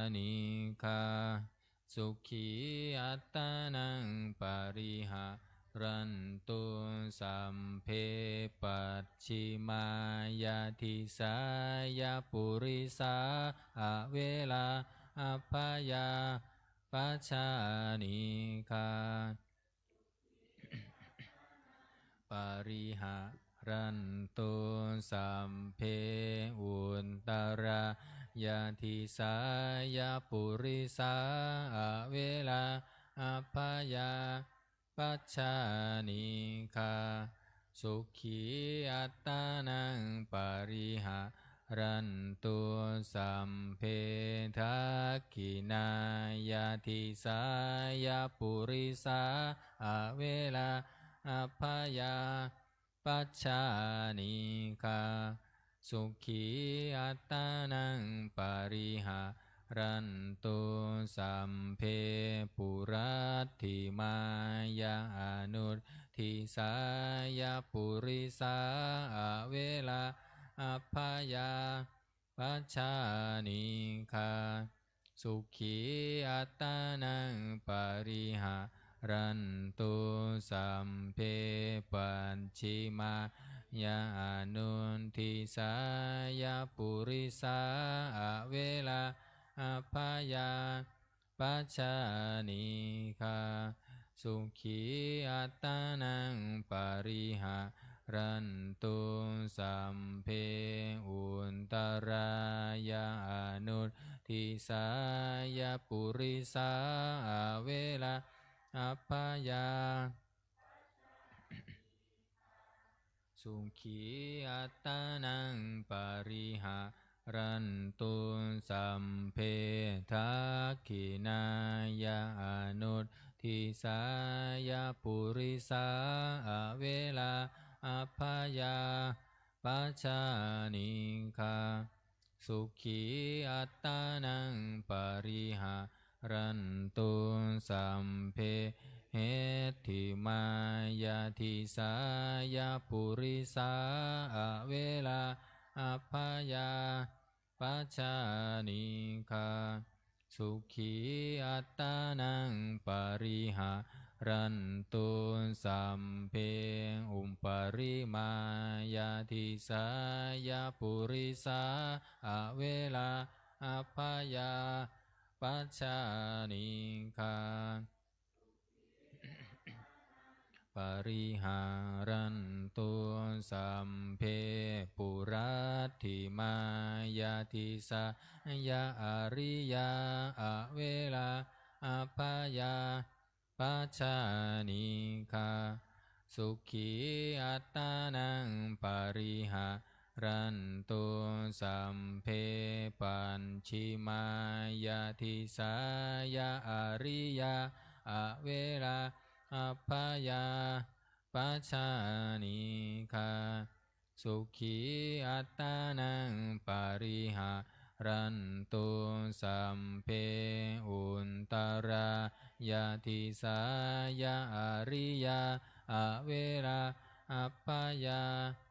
anīghā sukhī attānaṃ pariharantu sabbe pacchimāya disāya purisā averā abyāpajjhā anīghā pariharantu sabbe uttarāya disāya purisā averā abyāpajjhā anīghā sukhī attānaṃ pariharantu sabbe dakkhiṇāya disāya purisā averā abyāpajjhā anīghā sukhī attānaṃ pariharantu sabbe puratthimāya anudisāya purisā averā abyāpajjhā anīghā sukhī attānaṃ pariharantu sabbe pacchimāya anudisāya purisā averā abyāpajjhā anīghā sukhī attānaṃ pariharantu sabbe uttarāya anudisāya purisā averā abyāpajjhā sukhī attānaṃ pariharantu sabbe dakkhiṇāya anudisāya purisā averā abyāpajjhā anīghā sukhī attānaṃ pariharantu sabbe heṭṭhimāya disāya purisā averā abyāpajjhā anīghā sukhī attānaṃ pariharantu sabbe uparimāya disāya purisā averā abyāpajjhā anīghā pariharantu sabbe puratthimāya disāya ariyā averā abyāpajjhā anīghā sukhī attānaṃ pariharantu rantu sabbe pacchimāya disāya ariyā averā abyāpajjhā anīghā sukhī attānaṃ pariharantu. Sabbe uttarāya disāya ariyā averā abyāpajjhā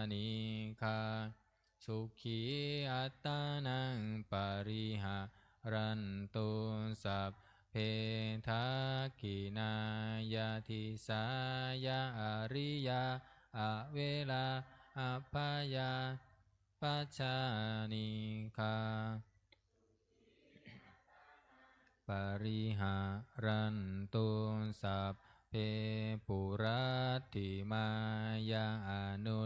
anīghā sukhī attānaṃ pariharantu. Sabbe dakkhiṇāya disāya ariyā averā abyāpajjhā anīghā pariharantu. Sabbe puratthimāya anudisāya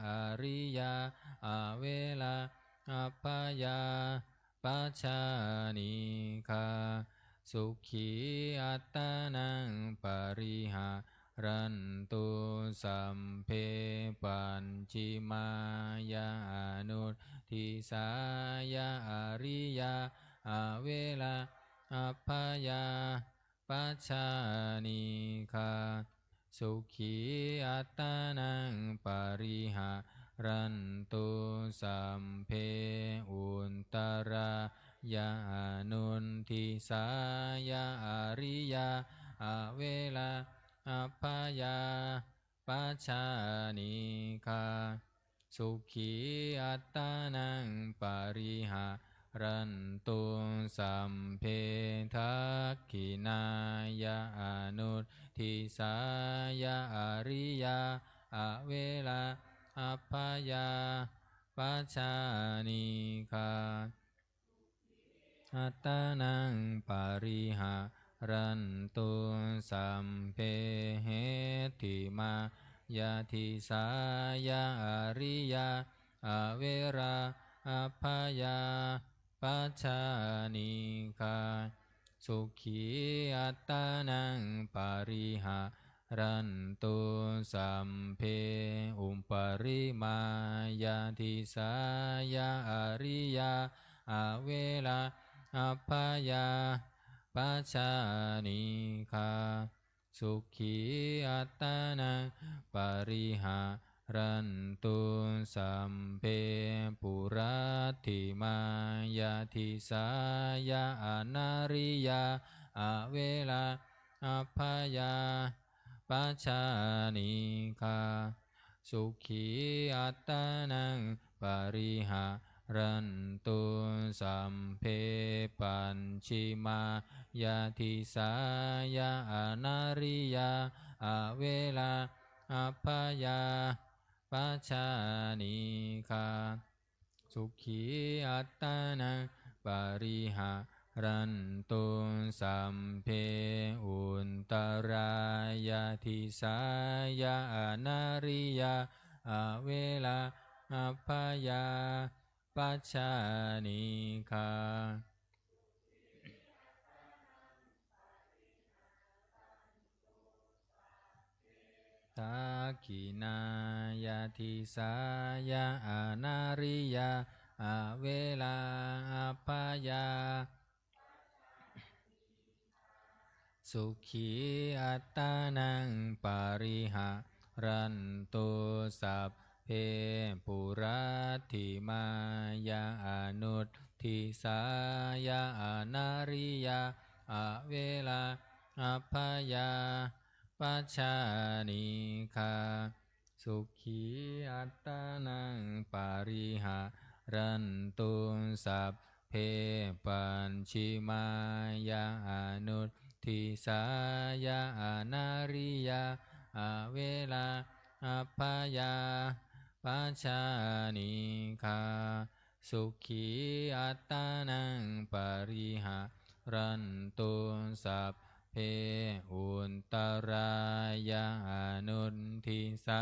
ariyā averā abyāpajjhā anīghā sukhī attānaṃ pariharantu. Sabbe pacchimāya anudisāya ariyā averā abyāpajjhā anīghā sukhī attānaṃ pariharantu. Sabbe uttarāya anudisāya ariyā averā abyāpajjhā anīghā sukhī attānaṃ pariharantu. Sabbe dakkhiṇāya anudisāya ariyā averā abyāpajjhā anīghā attānaṃ pariharantu. Sabbe heṭṭhimāya disāya ariyā averā abyāpajjhā anīghā sukhī attānaṃ pariharantu. Sabbe uparimāya disāya ariyā averā abyāpajjhā anīghā sukhī attānaṃ pariharantu. Sabbe puratthimāya disāya anariyā averā abyāpajjhā anīghā sukhī attānaṃ pariharantu. Sabbe pacchimāya disāya anariyā averā abyāpajjhā anīghā sukhī attānaṃ pariharantu. Sabbe uttarāya disāya anariyā averā abyāpajjhā anīghā dakkhiṇāya disāya anariyā averā abyāpajjhā sukhī attānaṃ pariharantu. Sabbe puratthimāya anudisāya anariyā averā abyāpajjhā anīghā sukhī attānaṃ pariharantu. Sabbe pacchimāya anudisāya anariyā averā abyāpajjhā anīghā sukhī attānaṃ pariharantu. Sabbe uttarāya anudisāya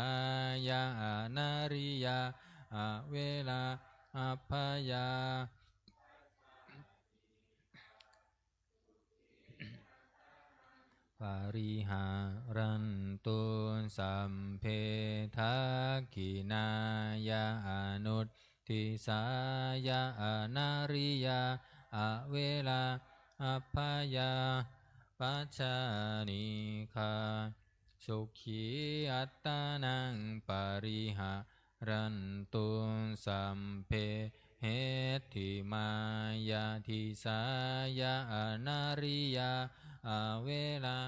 anariyā averā abyāpajjhā pariharantu. sabbe dakkhiṇāya anuddisāya anariyā averā abyāpajjhā pajjhānīghā sukhī attānaṃ pariharantu. Sabbe hetthimāya disāya anariyā averā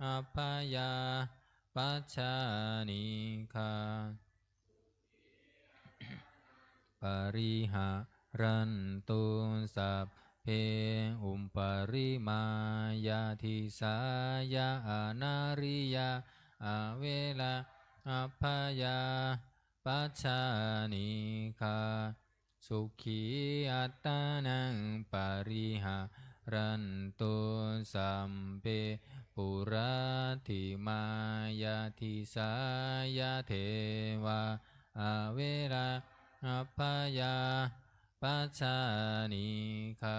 abyāpajjhānīghā pariharantu. Sabbe uparimāya disāya anariyā averā abyāpajjhānīghā sukhī attānaṃ pariharantu. Sabbe puratthimāya disāya devā averā abyāpajjhānīghā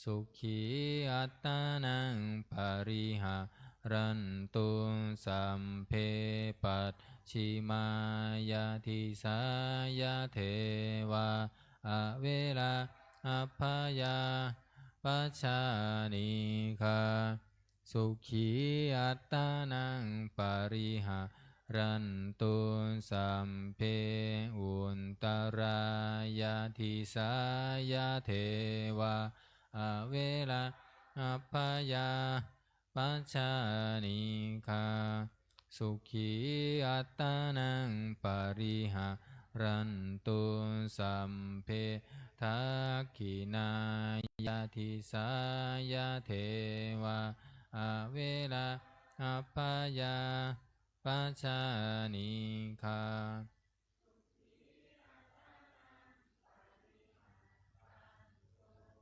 sukhī attānaṃ pariharantu. Sabbe pacchimāya disāya devā averā abyāpajjhānīghā sukhī attānaṃ pariharantu. Sabbe uttarāya disāya devā averā abyāpajjhānīghā sukhī attānaṃ pariharantu. Sabbe dakkhiṇāya disāya devā averā abyāpajjhānīghā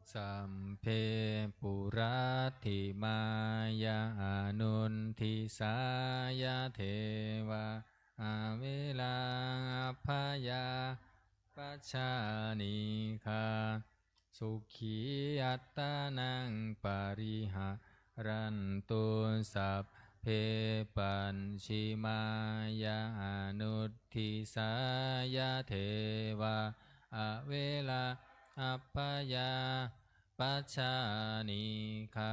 sabbe puratthimāya anuddisāya devā averā abyāpajjhānīghā sukhī attānaṃ pariharantu. Sabbe pacchimāya anuddisāya devā averā abyāpajjhānīghā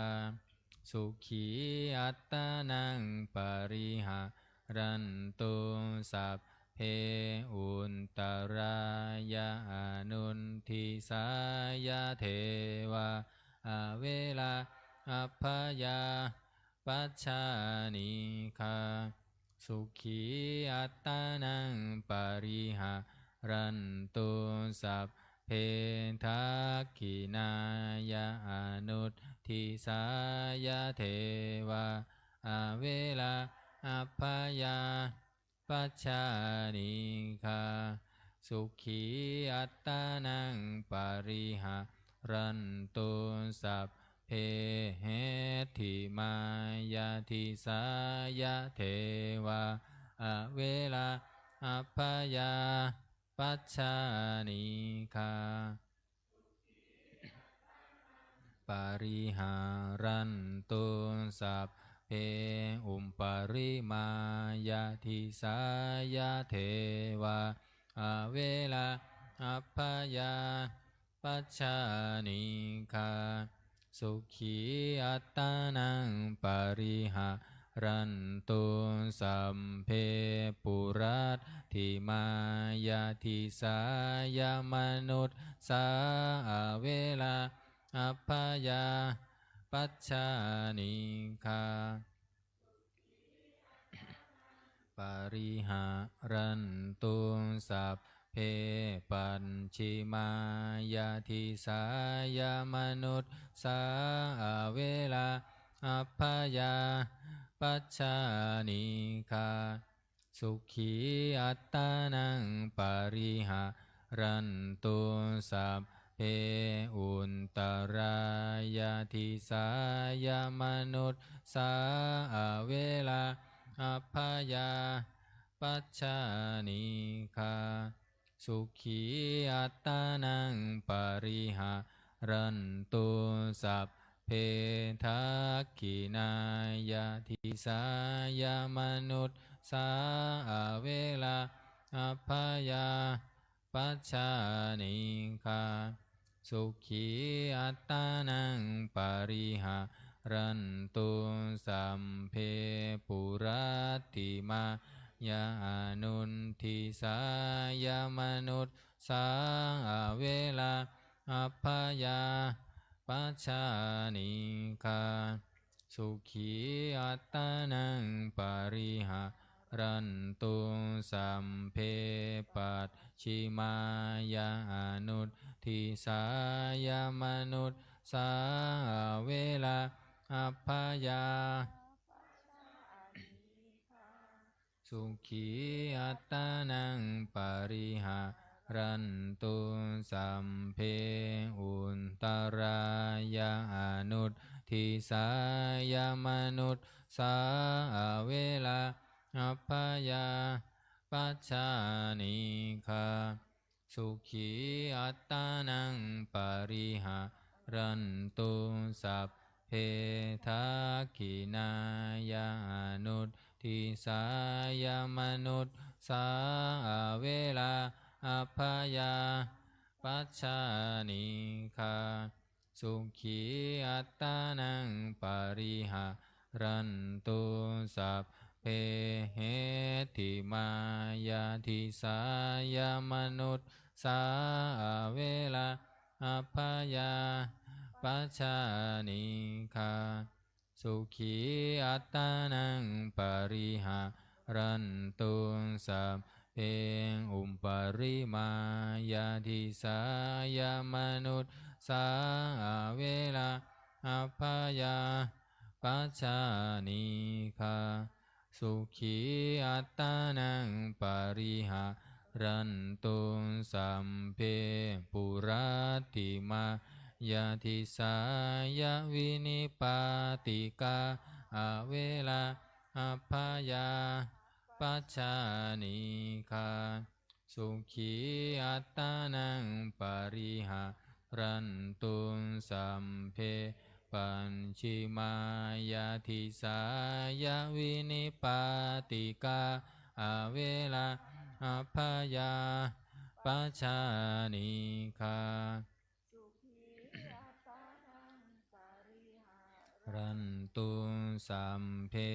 sukhī attānaṃ pariharantu. Sabbe uttarāya anuddisāya devā averā abyāpajjhānīghā sukhī attānaṃ pariharantu. Sabbe dakkhiṇāya anuddisāya devā averā abyāpajjhānīghā sukhī attānaṃ pariharantu. Sabbe hetthimāya disāya devā averā abyāpajjhānīghā pariharantu. Sabbe uparimāya disāya devā averā abyāpajjhānīghā sukhī attānaṃ pariharantu. Sabbe puratthimāya disāya manussā averā abyāpajjhānīghā pariharantu. Sabbe pacchimāya disāya manussā averā abyāpajjhānīghā sukhī attānaṃ pariharantu. Sabbe uttarāya disāya manussā averā abyāpajjhānīghā sukhī attānaṃ pariharantu. Sabbe dakkhiṇāya disāya manussā sā averā abyāpajjhā anīghā sukhī attānaṃ pariharantu. Sabbe puratthimāya anudisāya manussā averā abyāpajjhā anīghā sukhī attānaṃ pariharantu. Sabbe pacchimāya anudisāya manussā averā abyāpajjhā sukhī attānaṃ pariharantu. Sabbe uttarāya anudisāya manussā averā abyāpajjhā anīghā sukhī attānaṃ pariharantu. Sabbe dakkhiṇāya anudisāya manussā averā abyāpajjhā anīghā sukhī attānaṃ pariharantu. Sabbe heṭṭhimāya disāya manussā averā abyāpajjhā anīghā sukhī attānaṃ pariharantu. Sabbe uparimāya disāya manussā averā abyāpajjhā anīghā sukhī attānaṃ pariharantu. Sabbe puratthimāya disāya vinipātikā averā abyāpajjhā anīghā sukhī attānaṃ pariharantu. Sabbe pacchimāya disāya vinipātikā averā abyāpajjhā anīghā rantu. Sabbe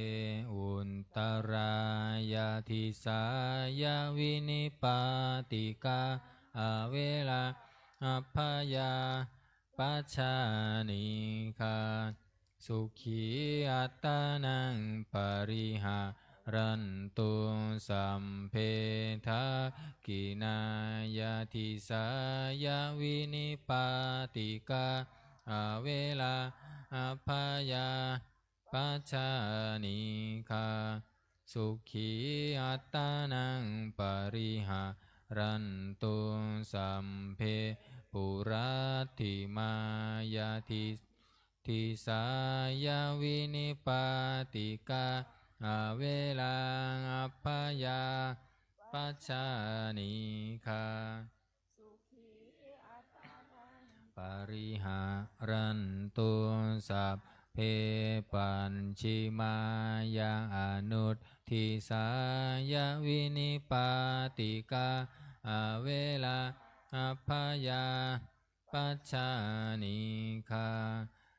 uttarāya disāya vinipātikā averā abyāpajjhā anīghā sukhī attānaṃ pariharantu. Sabbe dakkhiṇāya disāya vinipātikā averā abyāpajjhā anīghā sukhī attānaṃ pariharantu. Sabbe puratthimāya disāya vinipātikā averā abyāpajjhā anīghā pariharantu. Sabbe pacchimāya anudisāya vinipātikā averā abyāpajjhā anīghā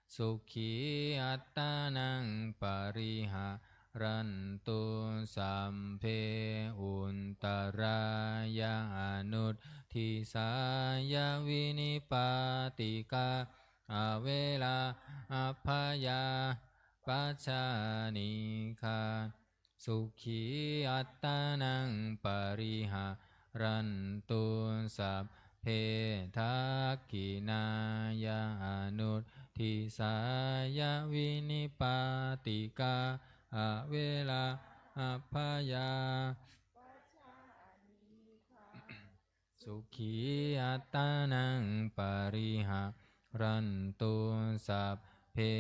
sukhī attānaṃ pariharantu. Sabbe uttarāya anudisāya vinipātikā averā abyāpajjhā anīghā sukhī attānaṃ pariharantu. Sabbe dakkhiṇāya anudisāya vinipātikā averā abyāpajjhā sukhī attānaṃ pariharantu. Sabbe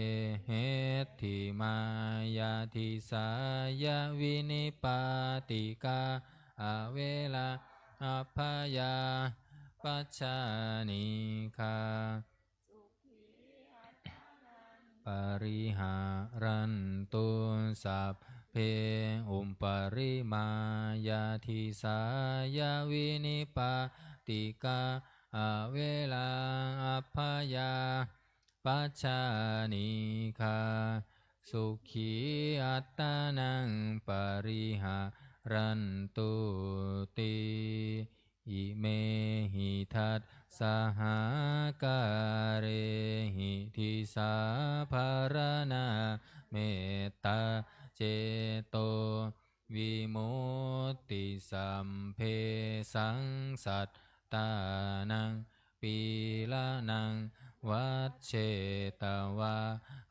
heṭṭhimāya disāya vinipātikā averā abyāpajjhā anīghā pariharantu. Sabbe sabbe uparimāya disāya vinipātikā averā abyāpajjhā anīghā sukhī attānaṃ pariharantu ti. Imehi dasadhā kārehi disāpharaṇā mettācetovimutti. Sabbesaṃ sattānaṃ pīḷanaṃ vajjetvā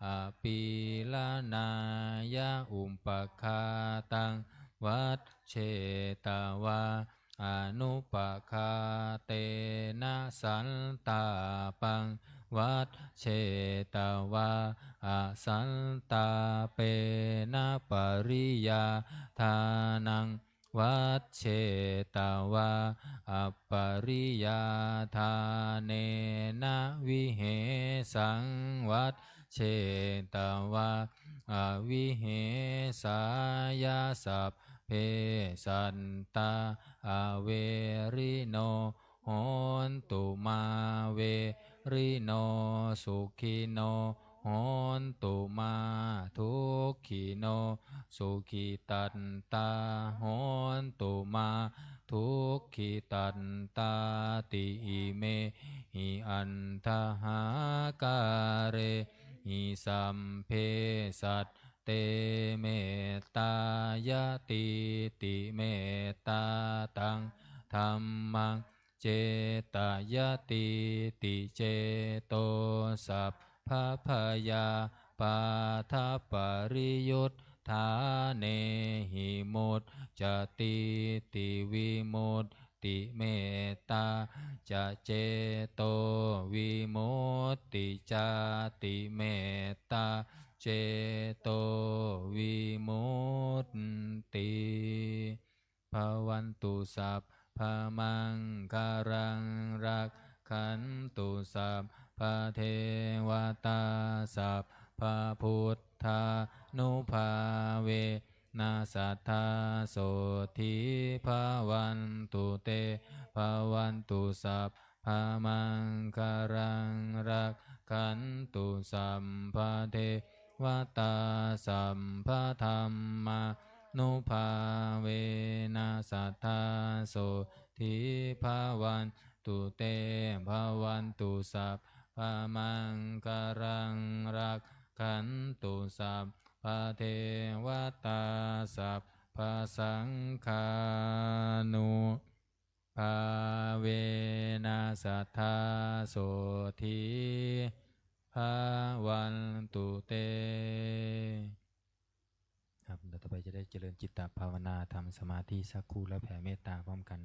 apīḷanāya, upaghātaṃ vajjetvā anupaghātena, santāpaṃ vajjetvā asantāpena, pariyādānaṃ vajjetvā apariyādānena, vihesaṃ vajjetvā avihesāya. Sabbe sattā averino hontu, mā verino sukhino hontu, mā dukkhino sukhitattā hontu, mā dukkhitattā ti. Imehi aṭṭhahārehi sabbe satte mettāyatīti, mettātaṃ dhammaṃ cetayatīti, ceto sabbabhayāpādhapariyuṭṭhānehi muccatīti vimutti. Mettā ca cetovimutti, mettā cetovimutti. Bhavantu sabbamaṅgalaṃ, rakkhantu sabbadevatā, sabbabuddhānubhāvena sadā sotthī bhavantu te. Bhavantu sabbamaṅgalaṃ, rakkhantu sabbadevatā, sabbadhammānubhāvena sadā sotthī bhavantu te. Bhavantu sabbamaṅgalaṃ, rakkhantu sabbadevatā, sabbasaṅghānu bhāvena sadā sotthī bhavantu te. ครับ ต่อไปจะได้เจริญจิตตภาวนา ทำสมาธิสักครู่ แล้วแผ่เมตตาพร้อมกัน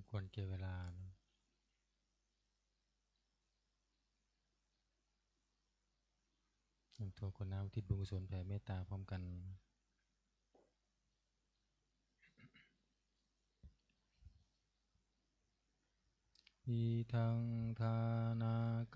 ควรแก่เวลานะ เตรียมตัวกรวดน้ำอุทิศบุญกุศลแผ่เมตตาพร้อมกัน Idaṃ dānakammaṃ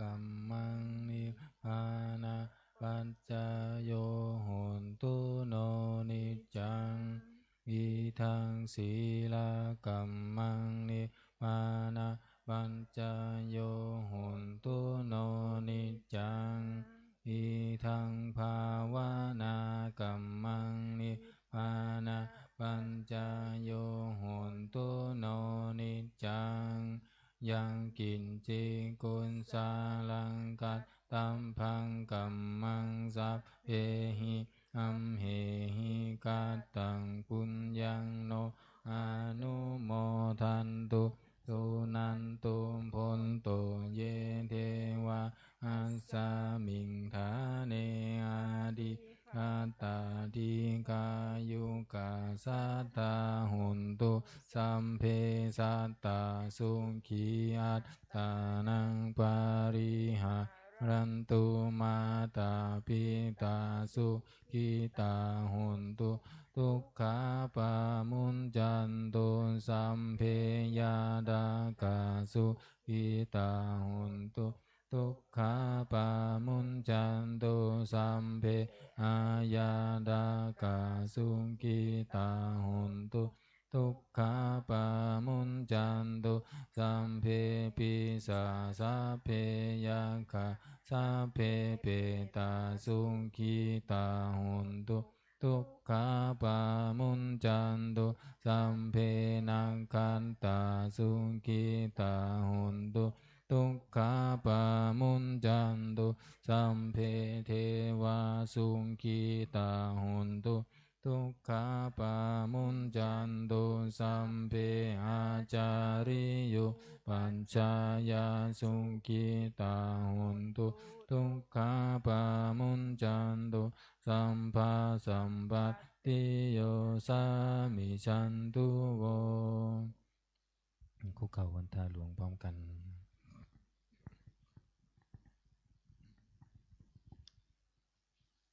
nibbānapaccayo hotu no niccaṃ. Idaṃ sīlakammaṃ nibbānapaccayo hotu no niccaṃ. Idaṃ bhāvanākammaṃ nibbānapaccayo hotu no niccaṃ. Yaṃ kiñci kusalaṃ kattabbaṃ kammaṃ sabbehi amhehi kattaṃ puññaṃ no anumodantu suṇantu bhonto ye devā asmiṃ ṭhāne adhigatā dīghāyukā sadā hontu sabbe sattā sukhī attānaṃ pariharantu mātā pitā sukhitā hontu dukkhā pamuñcantu sabbe ñātakā sukhitā hontu dukkhā pamuñcantu sabbe aññātakā sukhitā hontu dukkhā pamuñcantu sabbe pisā sabbe yakkhā sabbe petā sukhitā hontu dukkhā pamuñcantu sabbe nakkhattā sukhitā hontu dukkhā pamuñcantu sabbe devā sukhitā hontu dukkhā pamuñcantu sabbe ācariyupajjhāyā sukhitā hontu dukkhā pamuñcantu sabbā sampattiyo samijjhantu vo. คุกเข่าวันทาหลวงพร้อมกัน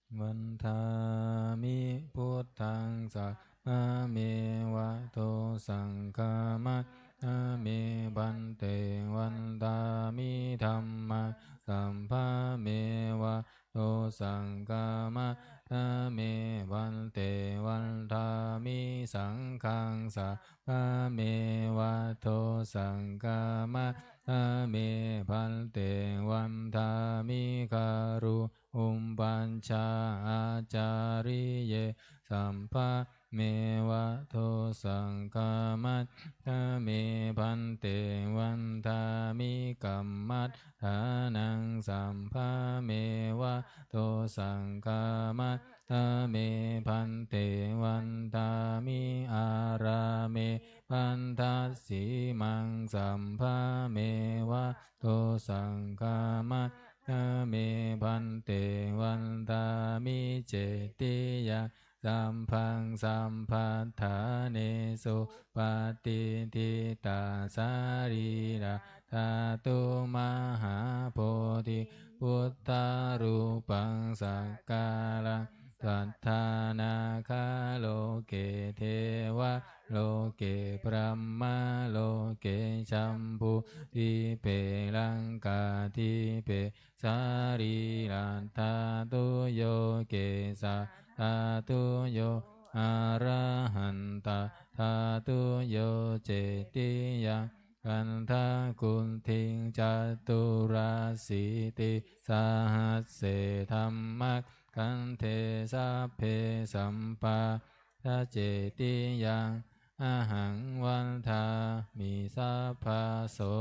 Vandāmi buddhaṃ sabbameva dosaṃ khamatha me bhante. Vandāmi dhammaṃ sabbameva dosaṃ khamatha me bhante. Vandāmi saṅghaṃ sabbameva dosaṃ khamatha me bhante. Vandāmi guru upajjhāyācariye sabbameva dosaṃ khamatha me bhante. Vandāmi kammaṭṭhānaṃ sabbameva dosaṃ khamatha me bhante. Vandāmi ārāme bhaddasīmaṃ sabbameva dosaṃ khamatha me bhante. Vandāmi cetiyaṃ sabbaṃ sabbaṭṭhānesu patiṭṭhitā sarīradhātu mahābodhiṃ buddharūpaṃ sakkāraṃ saddhā nāgā loke devā loke brahmā loke jambudīpe laṅkādīpe sarīradhātuyo kesādhātuyo arahantaṃ dhātuyo cetiyaṃ gandhakuṭiṃ caturāsītisahasse dhammakkhandhe sabbe sampā- da cetiyaṃ ahaṃ vandāmi sabbaso.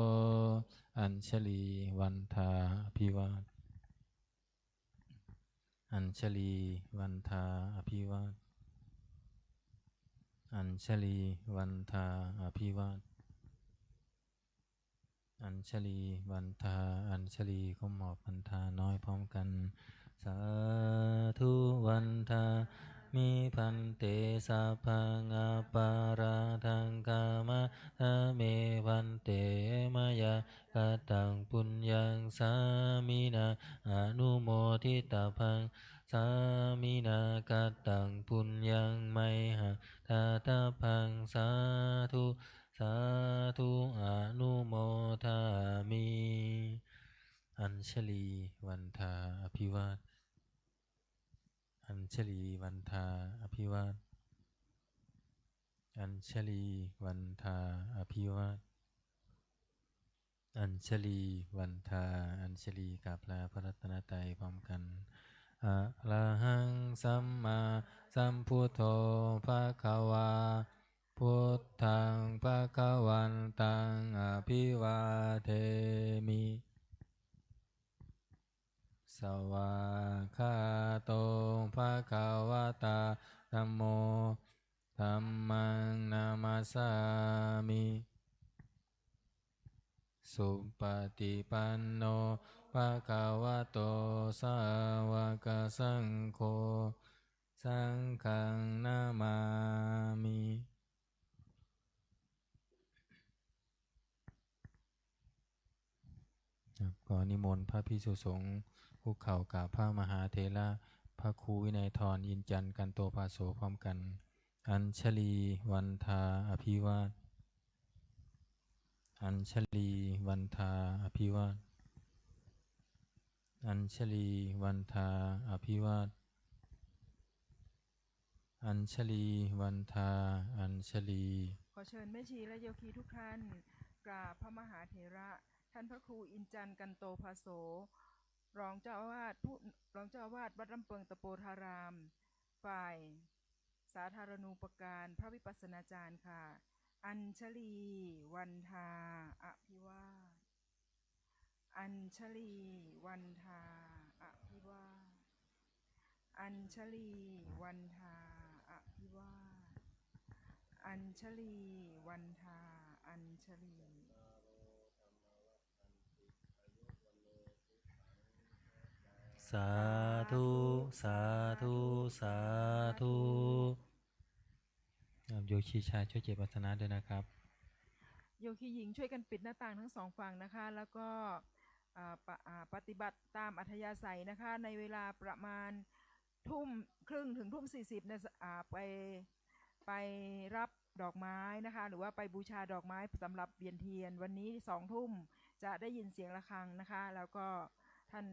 อัญชลีวันทาอภิวาท อัญชลีวันทาอภิวาท อัญชลีวันทาอภิวาท อัญชลีวันทา อัญชลีก้มหมอบวันทาน้อยพร้อมกัน สาธุวันทา mi bhante, sabbaṃ aparādhaṃ khamatha me bhante, mayā kataṃ puññaṃ sāminā anumoditabbaṃ, sāminā kataṃ puññaṃ mayhaṃ dātabbaṃ, sādhu sādhu anumodāmi. Añjalī vandā abhivād. Añjalī vandā abhivād. Añjalī vandā abhivād. Añjalī vandā. Añjalī กราบลาพระรัตนตรัยพร้อมกัน Arahaṃ sammāsambuddho bhagavā, buddhaṃ bhagavantaṃ abhivādemi. Svākkhāto bhagavatā dhammo, dhammaṃ namassāmi. Supaṭipanno bhagavato sāvakasaṅgho, saṅghaṃ namāmi. ครับ ก็นิมนต์พระภิกษุสงฆ์คุกเข่ากราบพระมหาเถระ พระครูวินัยธร อินจันทร์ กันโตภาโส พร้อมกัน Añjalī vandā abhivād. Añjalī vandā abhivād. Añjalī vandā abhivād. Añjalī vandā añjalī. ขอเชิญแม่ชีและโยคีทุกท่านกราบพระมหาเถระ ท่านพระครูอินจันทร์ กันโตภาโส รองเจ้าอาวาสผู้ รองเจ้าอาวาสวัดลำเปิงตะโปธาราม ฝ่ายสาธารณูปการ พระวิปัสสนาจารย์ค่ะ Añjalī vandā abhivād. Añjalī vandā abhivād. Añjalī vandā abhivād. Añjalī vandā añjalī. Sādhu sādhu sādhu. ครับ โยคีชายช่วยเก็บอาสนะด้วยนะครับ โยคีหญิงช่วยกันปิดหน้าต่างทั้งสองฝั่งนะคะ แล้วก็ อ่า ปะ- อ่า ปฏิบัติตามอัธยาศัยนะคะ ในเวลาประมาณทุ่มครึ่งถึงทุ่มสี่สิบเนี่ย อ่า ไป ไปรับดอกไม้นะคะ หรือว่าไปบูชาดอกไม้สำหรับเวียนเทียน วันนี้สองทุ่มจะได้ยินเสียงระฆังนะคะ แล้วก็ท่าน